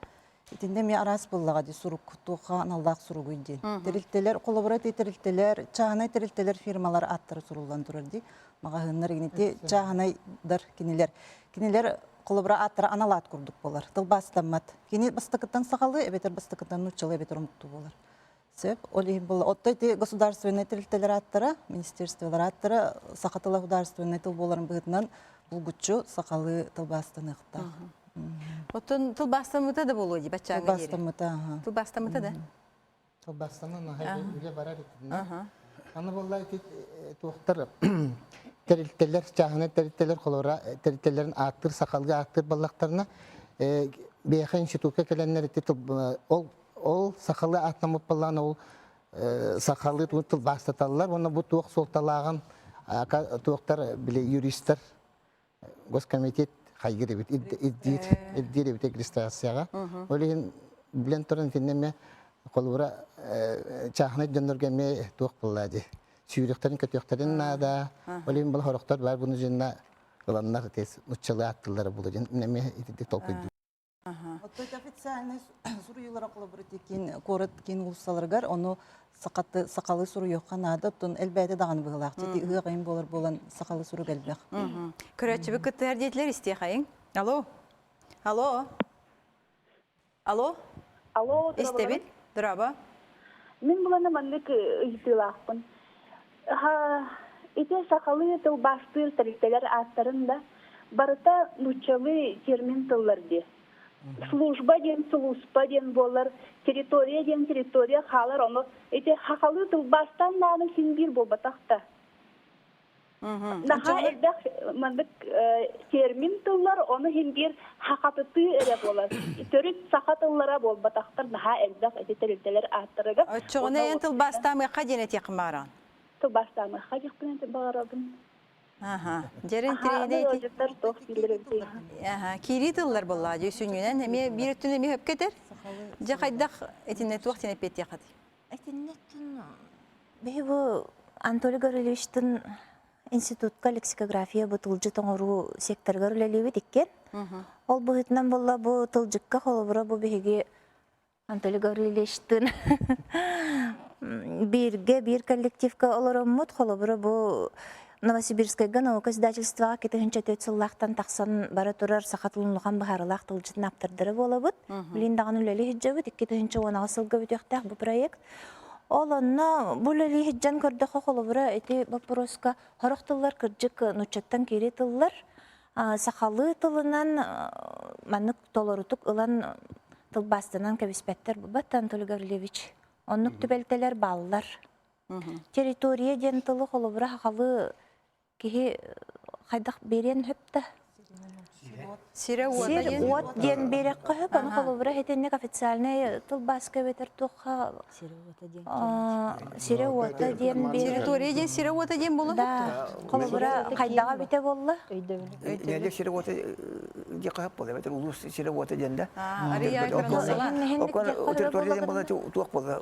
Итиннэ эмиэ араас буоллаҕа дии сурук туохха аналлаах суругуй диэн. Тэрилтэлэр, холобура ити тэрилтэлэр, чааһынай тэрилтэлэр фирмалар ааттара суруллан турар дии. Маҕаһыыннар ити чааһынайдар кинилэр. Кинилэр холобура ааттара анал аат курдук буолар. Тылбаастаммат. Кини бастакыттан сахалыы эбэтэр бастакыттан нууччалыы эбэтэр омуктуу буолар. Сөп. Ол иһин буолла. Отто ити государственнай тэрилтэлэр ааттара, министерстволар ааттара саха тыла государственнай тыл буоларын быһыытынан булгуччу сахалыы тылбаастаныахтаах. Оттон тылбаастаммыта да буолуо дии баччааҥҥа диэри. Тылбаастаммыта, аха. Тылбаастаммыта да? Тылбаастанан аһай үлэ барар итиннэ. Аны буолла ити туохтар тэрилтэлэр, чааһынай тэрилтэлэр холобура тэрилтэлэрин ааттыыр сахалыы ааттыыр баллахтарына биһиэхэ институкка кэлэннэр ити ол Ол сахалыы ааттаммыт буоллаҕына ол сахалыы тылбаастаталлар уонна бу туох суолталааҕын туохтар били юристар госкомитет хайгыр эбит ирдиир ирдиир эбит регистрацияҕа. Ол иһин билэн туран итиннэ эмиэ холобура чааһынай дьоннорго эмиэ туох буолла дии сүүрүөхтэрин көтүөхтэрин наада. Ол иһин бұл хорохтор бар буну дьинна ыланнар нуччалыы ааттыллара буолу дьин эмиэ итинник толкуйдуу. Оттон официальный суруйуулара холобура киин куорат киин уулуссаларыгар ону сахаты сахалыы суруйуохха наада оттон элбээтэ даҕаны быһыылаах ити ыһыах ыйын буолар буолан сахалыы сурук элбэх. Көрөөччүбүт кыттыһар диэтилэр истиэхэйиҥ. Алло. Алло. Алло. Алло, Истэбит. Дорообо. Мин булана маннык ыйытыылаахпын. Ити сахалыы тылбаастыыр тэрилтэлэр ааттарын да барыта нууччалыы термин тыллар дии. Служба диэн сулууспа диэн буолар, территория диэн территория хаалар, ону ити сахалыы тылбаастаан даҕаны син биир буолбатах да. Наһаа элбэх маннык термин тыллар, ону иһин биир хахатытыы эрэ буолар. Төрүт саха тыллара буолбатахтар наһаа элбэх ити тэрилтэлэр ааттарыгар. Оччоҕуна эн тылбаастаамыахха диэн этиэххин баҕараҕын? Тылбаастаамыахха диэхпин баҕарабын. Аха. Дьэрин тирэйдэ ити. туох дииллэр эбитий? Аха. Киирии тыллар буоллаҕа дии сүнньүнэн эмиэ биир өттүн эмиэ хөпкө этэр. Дьэ хайдах итиннэ туох диэн эппиэттиэххитий? Итиннэттэн биһи бу Анатолий Гаврильевичтын институтка лексикография бу тылдьыт оҥоруу секторыгар үлэлиибит иккиэн. Ол быһыытынан буолла бу тылдьыкка холобура бу биһиги Анатолий Гаврильевичтыын бииргэ биир коллективка олороммут холобура бу Новосибирскайга наука издательствоҕа 2004 сыллаахтан тахсан бара турар саха тылын улахан быһаарылаах тылдьытын ааптардара буолабыт. Билин даҕаны үлэлии сылдьабыт. 2016 сылга бүтүөхтээх бу проект. Ол онно бу үлэлии сылдьан көрдөххө холобура ити боппуруоска сорох тыллар кырдьык нууччаттан киирии тыллар. Сахалыы тылынан маннык толорутук ылан тылбаастанан кэбиспэттэр буолбат Анатолий Гаврильевич. Оннук түбэлтэлэр бааллар. Территория диэн тылы холобура сахалыы киһи хайдах биэриэн сөп да? Сирэ уота Сир диэн. уот диэн биэрэххэ сөп, аны холобура итинник официальный тылбааска эбэтэр туохха сирэ уота диэн биэрэр. Территория диэн сирэ уота диэн буолуо Да, холобура хайдаҕа бүтэ буолла? Нэһилиэк сирэ уота диэххэ сөп буолла, эбэтэр улуус сирэ уота диэн да. Арыйа Территория диэн буолла туох буолла,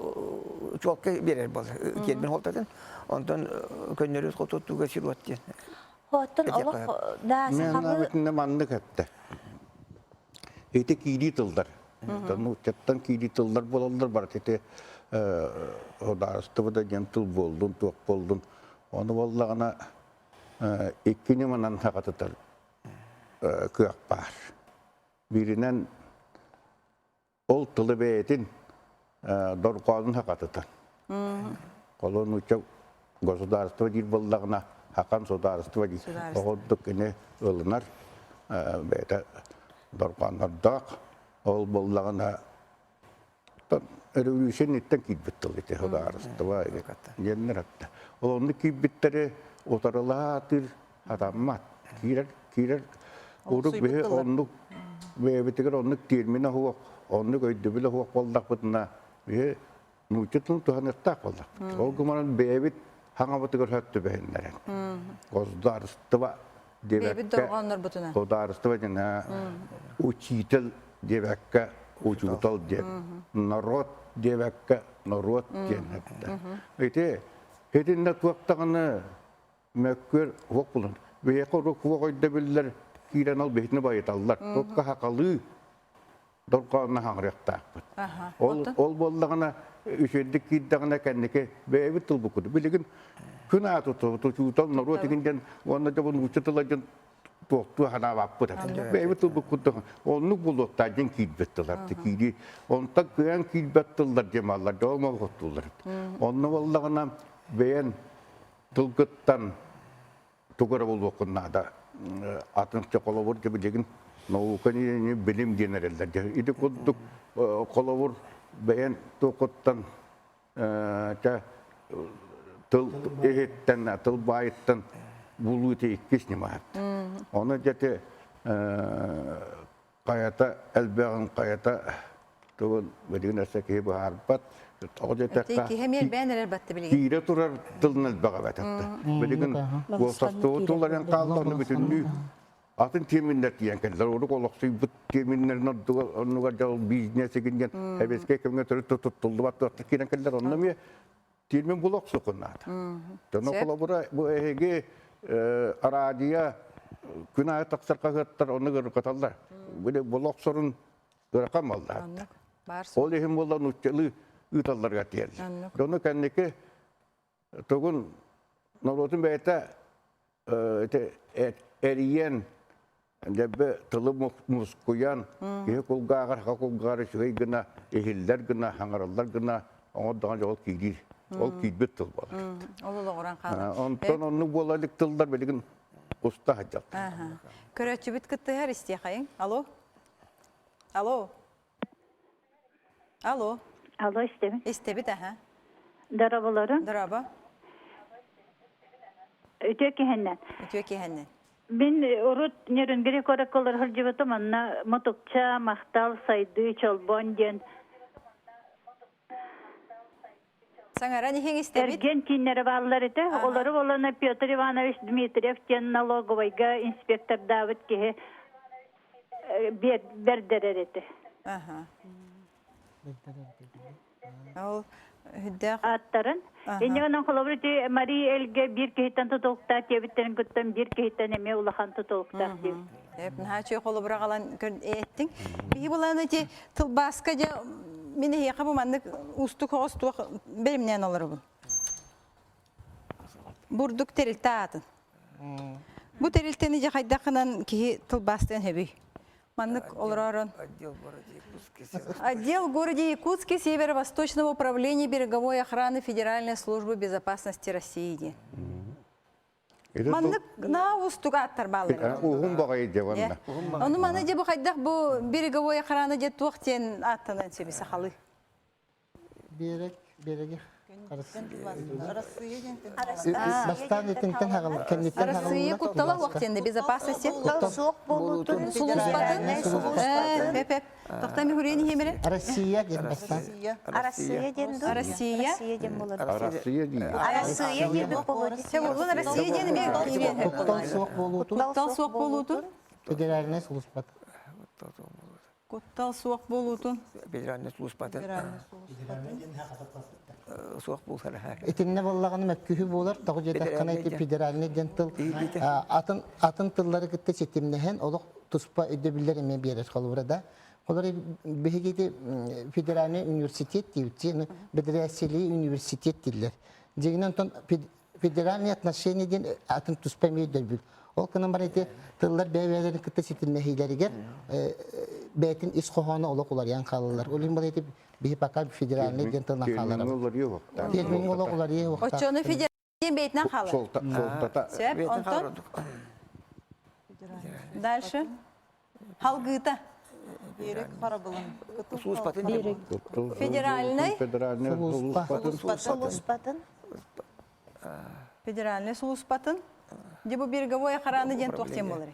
чуолкай биэрэр буолла, тиэрмин холтатын. Онтон көннөрү хотуттууга сир уот диэн. Оттон олох да сахалыы Мен маннык этте. Ити киирии тыллар. Нууччаттан киирии тыллар буолаллар барыта ити судаарыстыба да диэн тыл буоллун, туох буоллун. Ону буоллаҕына икки ньыманан сахатытар кыах баар. Бииринэн ол тылы бэйэтин дорҕоонун хакатытан. Холо нуучча государство диир буоллаҕына хакан судаарыстыба диир. Оҕурдук кини ылынар бэйэтэ дорҕооннордоох. Ол буоллаҕына революция инниттэн киирбит тыл ити судаарыстыба диэннэр атта. Ол онно киирбиттэри утарылаатыр хатаммат. Киирэр киирэр урук биһи оннук бэйэбитигэр оннук термин оһуох, оннук өйдөбүл оһуох буоллахпытына биһи нуучча тылын туһаныахтаах буоллахпыт. Ол гынан бэйэбит хаҥабытыгар сөп түбэһиннэрэн. Государство Бэйэбит диэбэккэ дорҕооннорбутуна. государство диэн учитель диэбэккэ учуутал диэн, народ диэбэккэ норуот диэн эттэ. Ити итиннэ туох даҕаны мөккүөр уох булун. Биһиэхэ урук уох өйдөбүллэр киирэн ол биһитини байыталлар. Туохха хахалыы дорҕоонно хаҥырыахтаахпыт. Ол ол буоллаҕына үчүгэйдик киирдэҕинэ кэнники бэйэбит тылбыккыт. Билигин күн ааты учуутал норуот игин диэн уонна дьэ бу нуучча тыла диэн туохтуу ханаабаппыт этэ. Бэйэбит тылбыт курдук оннук буолуохтаах диэн киирбит тыллар киирии. Онтон кыайан киирбэт тыллар диэн бааллар, дьоҕум олохтууллар. Онно буоллаҕына бэйэн тылгыттан тугу эрэ булуоххун наада. Атын холобур дьэ билигин наука билим диэн эрэллэр. Дьэ ити курдук холобур бэйэн туохуттан чэ тыл иһиттэн, тыл баайыттан булуу ити иккис ньымаат. Ону дьэ хайата элбэҕин хайата тугун билигин өссө киһи быһаарбат. Тоҕо диэтэххэ Киһи эмиэ элбээн эрэр батты билигин. киирэ турар тылын элбэҕэ эбэтэтте. Билигин уопсастыбы туларан хаалла ону бүтүннүү атын тиэминнэр тиийэн кэллэр. Урук олохсуйбут тиэминнэрин оннугар дьол бизнес игин диэн сэбиэскэй кэмҥэ төрүт туттуллубат туохта киирэн кэллэр. Онно эмиэ тиэрмин була охсуоххун наада. Дьоно холобура бу эһиги араадьыйа күн аайы тахсар хаһыаттар онно ырыкаталлар. Били була охсорун ыарахан буолла. Ол иһин буолла нууччалыы ыыталларга тиийэллэр. Дьону кэнники тугун норуотун бэйэтэ эрийэн дьэбэ тылы мускуйан киһи кулгааҕар хака кулгааҕар үчүгэй гына иһиллэр гына хаҥараллар гына оҥордоҕо дьэ ол киирии ол киирбит тыл буолар ол олоҕуран хаалар онтон оннук буола илик тыллар билигин уста сылдьаллар көрөөччүбүт кыттыһар истиэхэйиҥ алло алло алло Алло, истэбин. Истэбит, аха. Дорооболорун. Дорообо. Үтүө киһиннэн. Үтүө киһиннэн. Мин урут Нерюнгри куоракка олоро сылдьыбытым, онно Мутукча, Махтал, Сайдыы, Чолбон диэн Саҥаран иһиҥ истэбит. Эргиэн кииннэрэ бааллар этэ. Олору болана Петр Иванович Дмитриев диэн налоговайга инспектордаабыт киһи бэрдэрэр этэ. Аха. Ол үрдээх аттарын. Инньэ гынан холобур ити Мария Элгэ биир киһиттэн тутулуктаах диэбиттэрин кытта биир киһиттэн эмиэ улахан тутулуктаах диэбит. Эп наһаа үчүгэй холобура аҕалан эттиҥ. Биһи булан ити тылбааска дьэ мин эһиэхэ бу маннык уустук оҕус туох бэлэмнээн олоробун. Бурдук тэрилтэ аатын. Бу тэрилтэни дьэ хайдахынан киһи тылбаастыан сөбүй? Маннык олоророн. Отдел городе Якутске Северо-Восточного управления береговой охраны Федеральной службы безопасности России. Маннык наа устук ааттар бааллар. Уһун баҕайы дьэ ванна. Ону маны дьэ бу хайдах бу береговой охрана дьэ туох диэн ааттанан сөбү сахалыы? Берег, береги. Бастаан итинтэн хаҕыл, кэнниттэн хаҕыллар. Арассыыйа куттала суох диэн безопасности. Куттал суох буолуутун Сулууспатын. Сулууспатын. Тохтоо Михурин иһимире. Россия диэн бастаан. Арассыыйа диэн дуу? Россия. Россия диэн болор. Арассыыйа диэн. Арассыыйа диэн болор. Сэ болун Россия диэн эмиэ Куттал суох буолуутун. Куттал суох буолуутун. Федеральнай сулууспатын. Куттал суох буолуутун. Федеральнай сулууспатын. Суох буолар. Итиннэ буоллаҕына мөккүһүү буолар, тоҕо диэтэххинэ ити федеральный диэн тыл атын атын тыллары кытта ситимнэһэн олох туспа өйдөбүллэр эмиэ биэрэр холобура да. Холобура биһиги ити федеральный университет диэбит, бэдэрээссийэлии университет дииллэр. Дьиҥинэн онтон федеральные отношения диэн атын туспа эмиэ өйдөбүл. Ол гынан баран ити тыллар бэйэ-бэйэлэрин кытта ситимнэһиилэригэр бэйэтин ис хоһооно олох уларыйан хаалаллар. Ол иһин ити биһи пока федеральный диэн тылынан хаалар. Термин олох уларыйы Оччону федеральный диэн бэйэтинэн хаалар. Суолтата. Сөп, онтон дальше халгыыта. Берег харабылын. Сулууспатын. Федеральный. Федеральный сулууспатын. Сулууспатын. Федеральный сулууспатын. Дьэ бу береговой охрана диэн туох диэн буолар?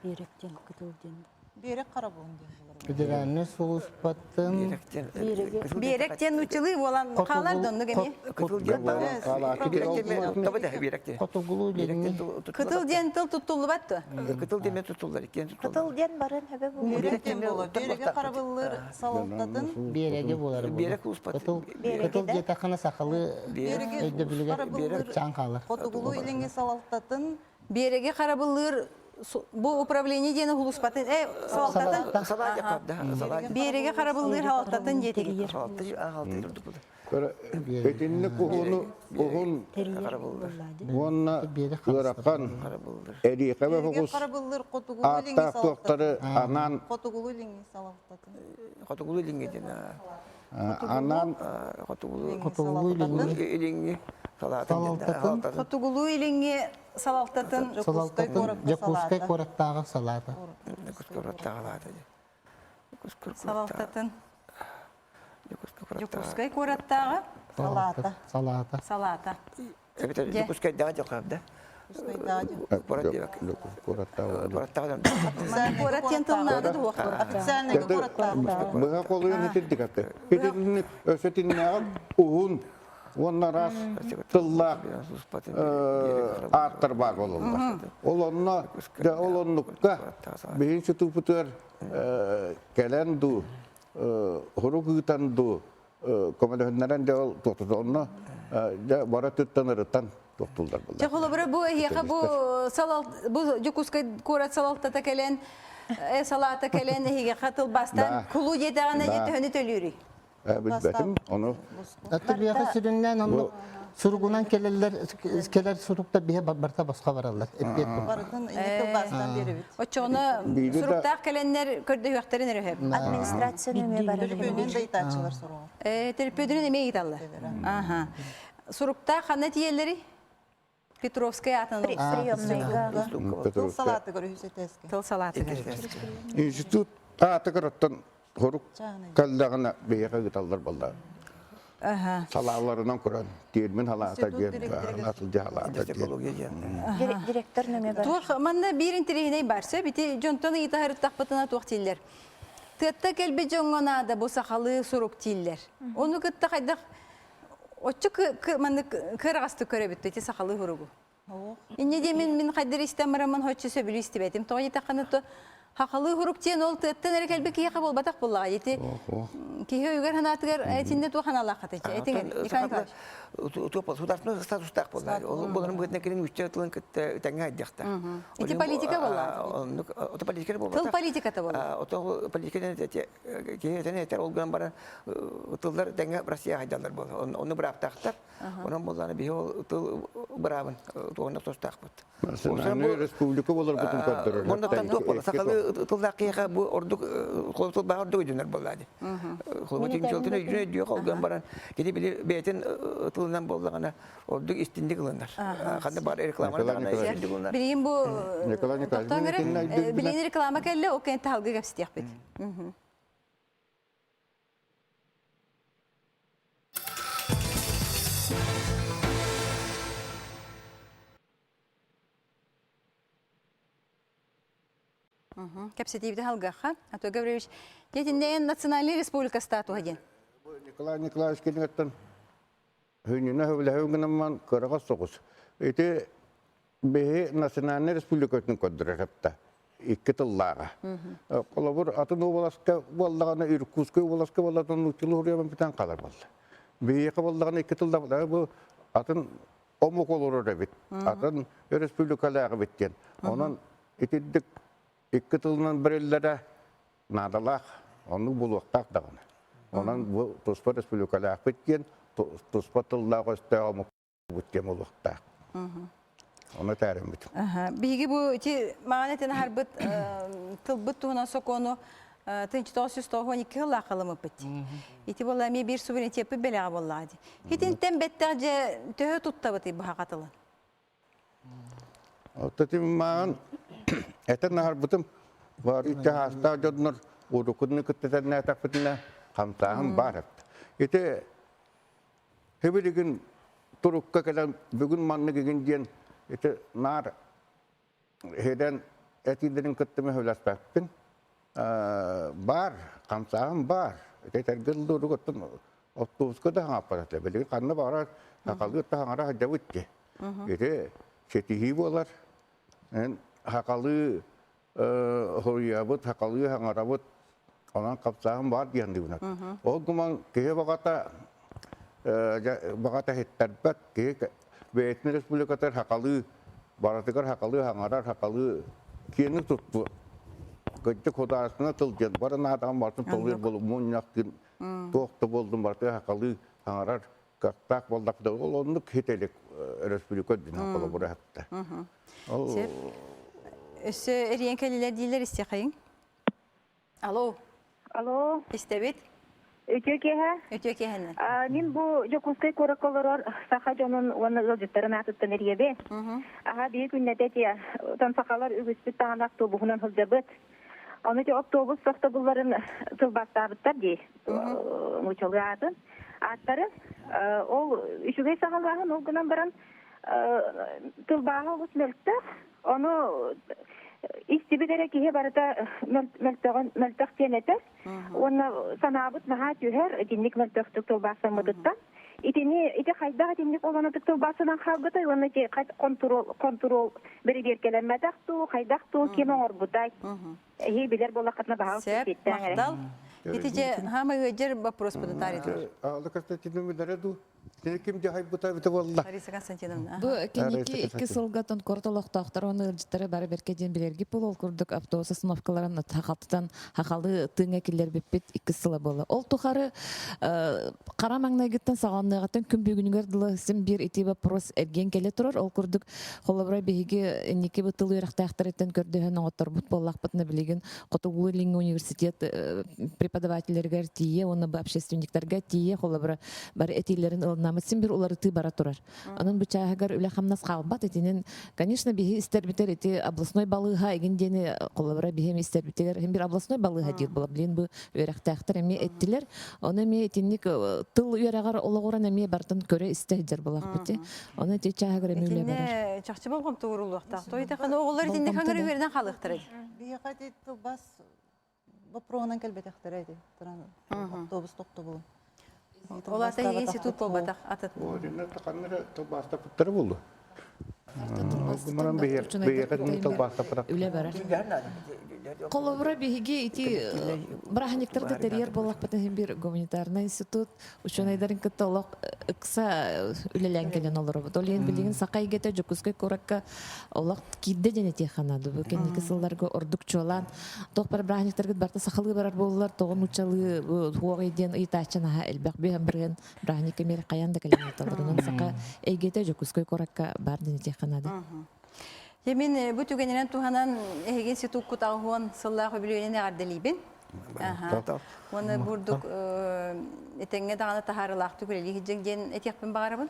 Беректен кытыл диэн. Берег харабылын диэн буолар. Федеральный сулууспатын. Берег диэн нууччалыы буолан хаалар доннук эмиэ. Хотугулуу илиҥҥи. Кытыл диэн тыл туттуллубат дуо? Кытыл диэн туттуллар, иккиэн туттуллар. Кытыл диэн барын хөбө буолар. Берег диэн буолар. Береги харабыллыр салалтатын. Биэрэги буолар. Берег сулууспатын. Кытыл кытыл диэтэххинэ сахалыы өйдөбүлүгэр чаан хаалар. Хотугулуу илиҥҥи салалтатын. Биэрэги харабыллыыр бу управление диэн улууспатын э салалтатын Биэрэги харабыллыыр салалтатын диэтигит. Итинник уһуну уһун уонна ыарахан эриэхэбэ соҕус ааттаах туохтары анаан Хотугулуу илиҥҥи салалтатын. Хотугулуу илиҥҥи диэн анаан Хотугулуу илиҥҥи салалтатын. Хотугулуу илиҥҥи салалтатын. Салалтатын Дьокуускай куораттааҕы салаата. Дьокуускай куораттааҕы салаата. Салалтатын. Дьокуускай куораттааҕы салаата. Салаата. Салаата. Эбэтэр Дьокуускайдааҕы дьокуускайда. Куорат диэбэк. Куораттааҕы. Куораттааҕы. Куорат диэн тылнаады дуох. Официальный куораттааҕы. Быһа холуйан итирдик аты. Итинник өссө тиннээҕи уһун уонна раз тыллаах ааттар баар буолаллар. Ол онно ол оннукка биһин сытыыпытыгар кэлэн дуу, хорук ыытан дуу, көмөлөһүннэрэн дьэ ол туохтута онно дьэ бара түттэн ырытан туохтуллар булар. Чэ холобура бу эһиэхэ бу салал бу Дьокуускай куорат салалтата кэлэн э салаата кэлэн эһигэхэ тылбаастаан кулу диэтэҕинэ дьэ төһөнү төлүүрүй? Билбэтим ону. Аттыбиэхэ сүрүннээн онно суругунан кэлэллэр кэлэр сурукта биһэ барта босхо бараллар. Эппиэт бу. Барытын тылбаастан биэрэбит. Оччоҕуна суруктаах кэлэннэр көрдөһүөхтэрин эрэ сөп. Администрация нөҥүө барар. Төлөпүөнүн да ыытааччылар суругу. Төлөпүөнүн эмиэ ыыталлар. Аха. Суруктаах ханна тиийэллэрий? Петровскай аатын Приемныйга. Тыл салаатыгар үһүс этээскэ. Тыл салаатыгар. Институт аатыгар оттон хорук кэллэҕинэ биһиэхэ ыыталлар буолла. Салааларынан көрөн термин халаата диэн, атылдьа халаата диэн. Директор нөҥүө бар. Туох манна биир интэриэһинэй бар сөп ити дьонтон ыйытаһарыттахпытына туох дииллэр. Тыатта кэлбит дьоҥҥо наада бу сахалыы сурук дииллэр. Ону кытта хайдах оччо маннык кыараҕастык көрөбүт ити сахалыы суругу. Инньэ диэн мин мин хайдыр истэн бараммын хоччу сөбүлүү истибэтим. Тоҕо диэтэххинэ то хахалыы хурук диэн ол тыаттан эрэ кэлбит киһиэхэ буолбатах буоллаҕа ити киһи өйүгэр санаатыгар этиннэ туох аналааххыт ити этиҥ Николай Николаевич. Государственный статустаах буолла. Ол буоларын быһыытынан кэлин үччэ тылын кытта тэҥҥэ айдыахта. Ити политика буолла. Оннук ото политика буолбатах. Тыл политиката буолла. Ото политика киһи этэн этэр ол гынан баран тыллар тэҥҥэ Россия хайдаллар буолла. Онну бырааптаахтар. Онон буоллаана биһи ол тыл быраабын туһунна тустаахпыт. Национальная республика болорбутун көрдөрөр. Оннуттан туох буолла? Сахалыы Сахалы тыллаах киһиэхэ бу ордук холобур тылбааҕа ордук өйдөнөр буоллаа дии. Холобур тиҥчэлтин өйдүн өйдүө холгон баран кини били бэйэтин тылынан буоллаҕына ордук истинник ылынар. Ханна бар рекламаны даҕаны истинник ылынар. Билигин бу тохтоон эрэ билигин реклама кэллэ ол кэннэ таһалгы кэпсэтиэхпит. Кэпсэтиибитин алгыахха. Анатолий Гаврильевич, дьэтиннээн национальный республика статуһа диэн. Николай Николаевич кинигаттан хүнүнэ хөбүлэһэн гынамман кыраҕа соҕус. Ити биһи национальный республикатын көрдөрөр хатта икки тыллааҕа. Холобур, атын уобаласка буоллаҕына, Иркутскай уобаласка буоллаҕына, нууччалыы суруйабын бүтэн хаалар буолла. Биһиэхэ буоллаҕына икки тыллаах бу атын омук олорор эбит, атын өрөспүүбүлүкэлээх эбит диэн. Онон итирдик икки тылынан бэриллэрэ наадалаах, оннук буолуохтаах даҕаны. Онон бу туспа республикалаахпыт диэн туспа тыллаах өстөөх омукпут диэн буолуохтаах. Ону этээриммит. Биһиги бу ити маҕан этин аһарбыт тылбыт туһунан сокуону 1992 сыллаах ылымыппыт. Ити буолла эмиэ биир суверенитеппит бэлэҕэ буоллаҕа дии. Итинтэн бэттэх дьэ төһө туттабытый быһаҕа тылын? Оттотим маҕан этэн аһарбытым бар икки хаастаах дьоннор уруккуну кытта тэннээтэхпитинэ хамсааһын баар эбит. Ити хибилигин турукка кэлэн бүгүн маннык игин диэн ити наар Һирэн этиилэрин кытта мөһөлөспөппүн. Баар, хамсааһын баар. Ити этэргэ дылы оттон оптуобуска да хаҥаппат этэ. Билигин ханна баҕарар сахалыы да хаҥара сылдьабыт дии. Ити ситиһии буолар. Эн сахалыы хоруйабыт, сахалыы хаҥарабыт. Онон хамсааһын баар диэн дыбынат. Ол гуман киһи баҕата баҕата иһиттэрбэт киһи бэйэтин республикатыгар сахалыы барытыгар сахалыы хаҥарар сахалыы киэҥник тутту кырдьык художественнай тыл диэн бары наадаҕын барытын толуйар буолу мунньах туох да буоллун барытыгар сахалыы хаҥарар кыахтаах буоллахпыт ол оннук хит элик республика үрдүнэн холобура хатта ол өссө эрийэн кэллилэр дииллэр истиэхэйиҥ Алло. Алло. Истэбит. Үтүө киэһэ. Үтүө киэһэннэн. Мин бу Дьокуускай куоракка олорор саха дьонун уонна ыалдьыттарын аатыттан эрийэбин. Аха биһи күннэтэ этиэ. Отон сахалар үгүспүт даҕаны автобуһунан сылдьабыт. Ону ити автобус тохтобулларын тылбаастаабыттар дии. Нуучалыы аатын. Ааттарын. Ол үчүгэй саҕалааһын ол гынан баран тылбааһа олус мөлтөх. Ону истибит эрэ киһи барыта мөлтөҕүн мөлтөх диэн этэр. Уонна санаабыт наһаа түһэр итинник мөлтөхтүк тылбаастаммытыттан. Итини ити хайдах итинник олонотук тылбаастанан хаалбытай уонна ити контрол контрол бэрэбиэркэлэммэтэх дуу, хайдах дуу ким оҥорбутай? Эһи билэр буоллаххытына баһаал Сөп, махтал. Ити же хаама ыадьар вопроспутун таарыйдылар. Алла Константиновна билэрэ дуу? Кини ким дьаһайбыта эбитэ буолла? Лариса Константиновна. Бу кэнники икки сылга тонкорт олохтоохтор уонна ыалдьыттара бары бэркэ диэн билэргит буолуо ол курдук автобус остановкаларын хахалтытан хахалы тыыҥа киллэрбиппит икки сыла буолла. Ол тухары хара маҥнайгыттан саҕаланыаҕыттан күн бүгүнүгэр дылы син биир ити вопрос эргиэн кэлэ турар. Ол курдук холобура биһиги инники бу тыл үөрэхтээхтэриттэн көрдөһөн оҥотторбут буоллахпытына билигин Хотугулуу-Илиҥҥи университет преподавателлэригэр тиийэ уонна бу общественниктарга тиийэ холобура бары этиилэрин ылынаммыт син бир уларытыы бара турар. Онон бу чааһыгар үлэ-хамнас хаалбат итинэн, конечно, биһи истэрбитер ити областной балыыһа игин диэни холобура биһи истэрбитигэр син бир областной балыыһа диир буолар. Билин бу үөрэхтээхтэр эмиэ эттилэр. Ону эмиэ итинник тыл үөрэҕэр олоҕуран эмиэ барытын көрө-истэ сылдьар буолахпыт. Ону ити чааһыгар эмиэ үлэ барар. Итиннэ чахчы болҕомто ууруллуохтаах. Тойтахана оҕолор итинник хаҥыр үөрэнэн хаалыахтара. Биһиэхэ ити тылбаас боппуруоһунан кэлбэтэхтэрэ ити автобус тохтобулун. Ол ата институт буолбатах атын. Ханна тылбаастаппыттара буолуо. Гумаран биһиэхэ тылбаастаппатах. Үлэ барар. Холобура биһиги ити бырааһынньыктарда тэрийэр буоллахпытын иһин бир гуманитарный институт учуонайдарын кытта олох ыкса үлэлээн кэлэн олоробут. Ол иһин билигин саха эйгэтэ Дьокуускай куоракка олох киирдэ диэн этиэххэ наада. Бу кэнники сылларга ордук чуолаан туох бар бырааһынньыктаргыт барыта сахалыы барар буоллар, тоҕо нууччалыы хуоҕай диэн ыйытааччы наһаа элбэх бүһэн бырыһын бырааһынньыкка миэрэ хайаан да кэлэн ыыталлар. Онон саха эйгэтэ Дьокуускай куоракка баар диэн этиэххэ наада. Дьэ мин бу түгэнинэн туһанан эһиги институккут 80 сыллаах үбүлүөйүнэн эҕэрдэлиибин. Уонна бурдук этэҥҥэ даҕаны таһаарыылаахтык үлэлии сылдьыҥ диэн этиэхпин баҕарабын.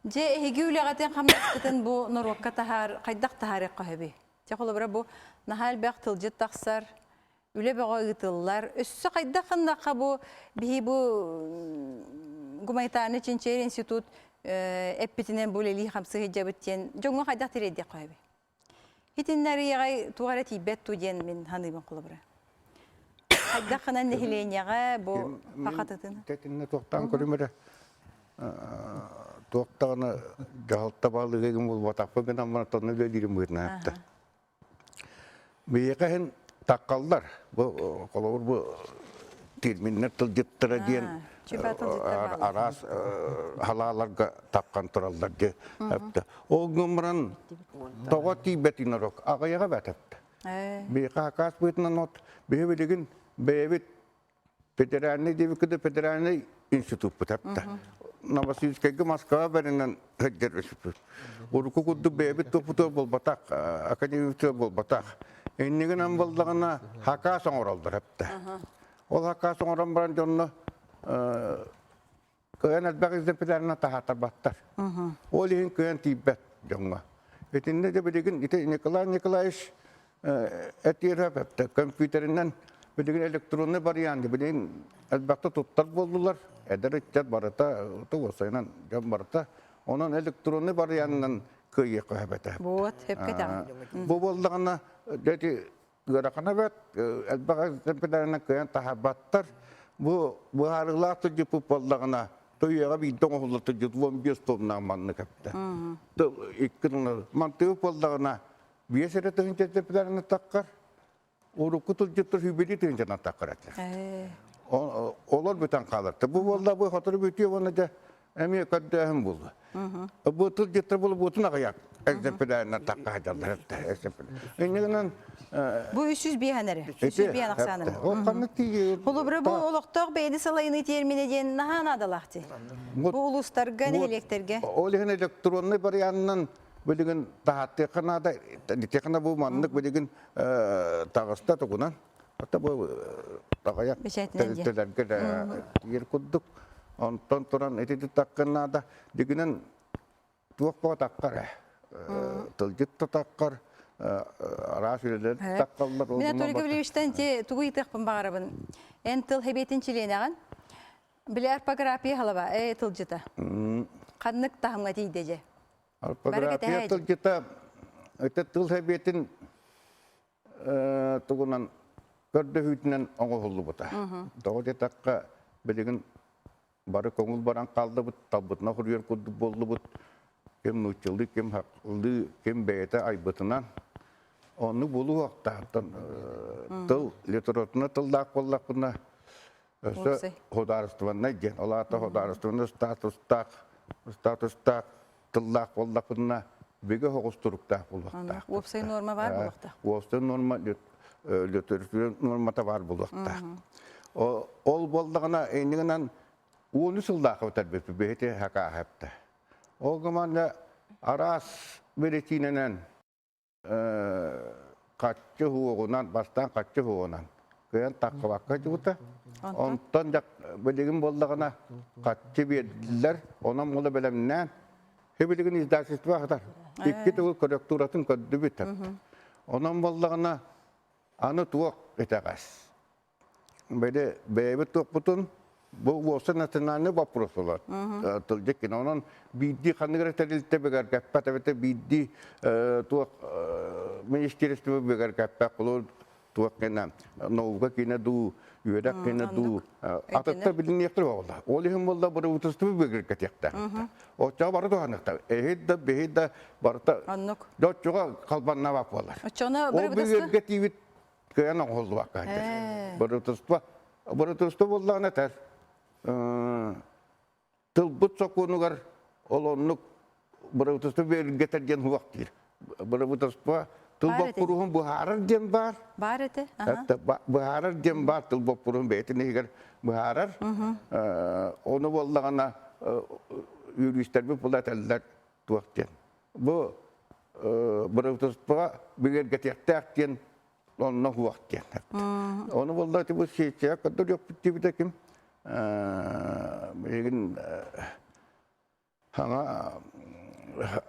Дьэ эһиги үлэҕитин хамнаскытын бу норуокка таһаар хайдах таһаарыахха сөбүй? Дьэ холобура бу наһаа элбэх тылдьыт тахсар, үлэ бөҕө ыытыллар. Өссө хайдах гыннахха бу биһи бу гуманитарный чинчийэр институт эппитинэн бу үлэлии хамсыы сылдьабыт диэн дьоҥҥо хайдах тириэрдиэххэ сөбүй? Итиннэ арыйаҕай туох эрэ тиийбэт туу диэн мин саныыбын холобура. Хайдах гынан нэһилиэнньэҕэ бу пахатытын? Тэтиннэ туохтаан көрүм эрэ туохтаҕына дьаһалта баалыгын булбатахпын гынан баран тонну үлэлиирим быһыытынан эттэ. Биһиэхэ иһин таккаллар. Бу холобур бу терминнэр тылдьыттара диэн араас халааларга тапхан тураллар дии. Ол гынан баран тоҕо тиийбэтин орок аҕыйаҕа бэтэптэ. Биһиэхэ акаас быһыытынан от биһи билигин бэйэбит Федеральный диэбиккэ федеральный институппут апта. Новосибирскайга Москва бэринэн сылдьар институт. Урукку курдук бэйэбит туппутугар буолбатах, академиябытыгар буолбатах. Иннигинэн буоллаҕына хакаас оҥороллор апта. Ол хакаас оҥорон баран дьонно Кыайан элбэх экземплярынан таһааттарбаттар. Ол иһин кыайан тиийбэт дьоҥҥо. Итиннэ де билигин ити Николай Николаевич этиэрэ эптэ компьютеринэн билигин электронный вариант билигин элбэхтэ туттар буоллулар. Эдэр ыччат барыта тугусайынан дьон барыта онон электронный варианынан кыайыахха сөп этэ. Вот, сөпкө этэҕин. Бу буоллаҕына дети ыарахана бэрт, элбэх экземплярынан кыайан таһаарбаттар. Бу быһаарыылаах тылдьыппыт буоллаҕына, тойуоҕа биирдэ оҥоһуллар тылдьыт 15 томнаах маннык эптэ. Икки тылынан. Мантыгы буоллаҕына, биэс эрэ тыһыынча экземплярынан таххар, урукку тылдьыттар сүүрбэлии тыһыынчанан таххар этилэр. Олор бүтэн хаалар. Бу буолла бу сотору бүтүө уонна дьэ эмиэ көрдөөһүн буолла. Бу тылдьыттар буолбутун аҕыйах экземплярынан тахха сылдьаллар Инньэ гынан Бу 305 эрэ. 305 ахсаанын. Ол ханнык тиийэр? Холобура бу олохтоох бэйэни салайыныы терминэ диэн наһаа наадалаах дии. Бу улуустарга, нэһилиэктэргэ. Ол иһин электронный варианынан билигин таһааттыахха наада. Итиэххэ бу маннык билигин таҕыста тугунан. Ата бу аҕыйах тэрилтэлэргэ да тиийэр курдук. Онтон туран ити таккын наада. Дигинэн туох боо таккар ээ. Тылдьыт да таккар, араас үлэлэр таккаллар. Мин Анатолий Гаврильевичтан ити тугу ыйытыахпын баҕарабын. Эн тыл хэбиэтин чилиэнэҕин. Били орфография халаба, э тылдьыта. Ханнык таһымҥа тиийдэ дьэ? Орфография тылдьыта это тыл хэбиэтин тугунан көрдөһүүтүнэн оҥоһуллубута. Тоҕо диэтэххэ, билигин бары көҥүл баран хааллыбыт, талбытына суруйар курдук буоллубут. Ким нууччалыы, ким хахлыы, ким бэйэтэ айбытынан. Оннук буолуохтаахтан тыл, литературна тыллаах буоллахпына, өссө судаарыстыбаннай диэн, ол аата судаарыстыбаннай статустаах, статустаах тыллаах буоллахпытына бигэ соҕус туруктаах буолуохтаах. Уопсай нуорма баар буолуохтаах. Уопсай нуорма литература нуормата баар буолуохтаах. Ол буоллаҕына иннигинэн уону сыллаах бүтэрбиппит биһити хакааһапта. Ол гыманна араас биричиинэнэн хаччы уоҕунан, бастаан хаччы уоҕунан кыайан таххыбакка дьыбыта. Онтон билигин буоллаҕына хаччы биэрдилэр, онон мула бэлэмнээн, билигин издательство хатар. Икки тылы корректуратын көрдүбүт. Онон буоллаҕына аны туох итэҕэс. Били бэйэбит туохпутун бу уопсай национальный вопрос буолар тылдьыт кини онон биирдии ханнык эрэ тэрилтэ бигэргэппэт эбэтэр биирдии туох министерство бигэргэппэт холобур туох кэнэ наука киинэ дуу үөрэх киинэ дуу атыттар билиниэхтэр буолла ол иһин буолла правительство бигэргэтиэхтээх оччоҕо бары туһаныахтар эһит да биһит да барыта оннук оччоҕо халбаннаабат буолар оччоҕуна ол бигэргэтиибит кыайан оҥоһуллубакка сылдьар. Бырытыство бырытыство буоллаҕына этэр тылбыт сокуонугар ол оннук бырытыство бэргэтэр диэн суох диир. Бырытыство тыл боппуруоһун быһаарар диэн баар. Баар этэ. Быһаарар диэн баар тыл боппуруоһун бэйэтин иһигэр быһаарар. Ону буоллаҕына юристэрбит була этэллэр туох диэн. Бу Бырабыыталыстыбаҕа бигэргэтиэхтээх диэн онно уох диэн. Ону буолла бу сессия көрдөрүөхпүт диэбитэ ким билигин саҥа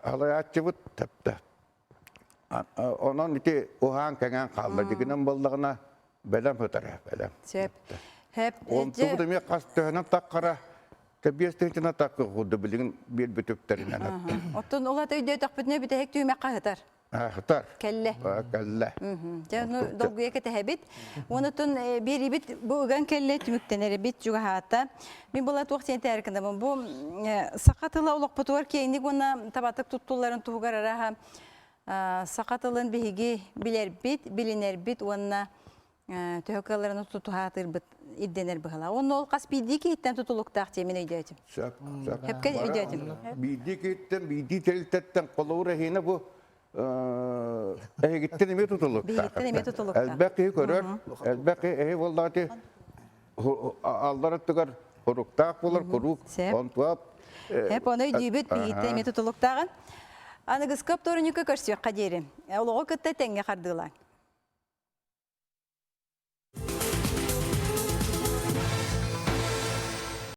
халайааччыбыт тэптэ. Онон ити уһаан кэҥээн хаалла. Дигинэн буоллаҕына бэлэм сытар бэлэм. Сөп. Хөп. Онтубут эмиэ хас төһөнөн таххара Тэбиэс тыһыынчанан такка курдук билигин биэрбит үптэринэн Оттон ол ата өйдөөтөхпүтүнэ бүтэһик түһүмэх хаһытар. Хаһытар. Кэллэ. Кэллэ. Дьэ, ону долгуйа кэтэһэбит. Онутун биэрибит бу ыган кэллэ түмүктэнэрбит чугаһаата. Мин була туох диэн этээр гынабын. Бу саха тыла олохпутугар киэҥник уонна табатык туттулларын туһугар араһа саха тылын биһиги билэрбит, билинэрбит уонна төһө кыалларын тутуһаатыырбыт ирдэнэр быһыылаах. Уонна ол хас биирдии киһиттэн тутулуктаах диэн мин өйдөөтүм. Сөп, сөп. Сөпкө өйдөөтүм. Биирдии киһиттэн, биирдии тэрилтэттэн холобур эһиэнэ бу эһигиттэн эмиэ тутулуктаах. Биһигиттэн эмиэ тутулуктаах. Элбэх киһи көрөр, элбэх киһи эһи буоллаҕа аллар өттүгэр хоруктаах буолар, куруук онтуап. Эп ону өйдүүбүт, биһигиттэн эмиэ тутулуктааҕын. Аныгыскы оптуорунньукка көрсүөххэ диэри. Олоҕу кытта тэҥҥэ хардыылаан.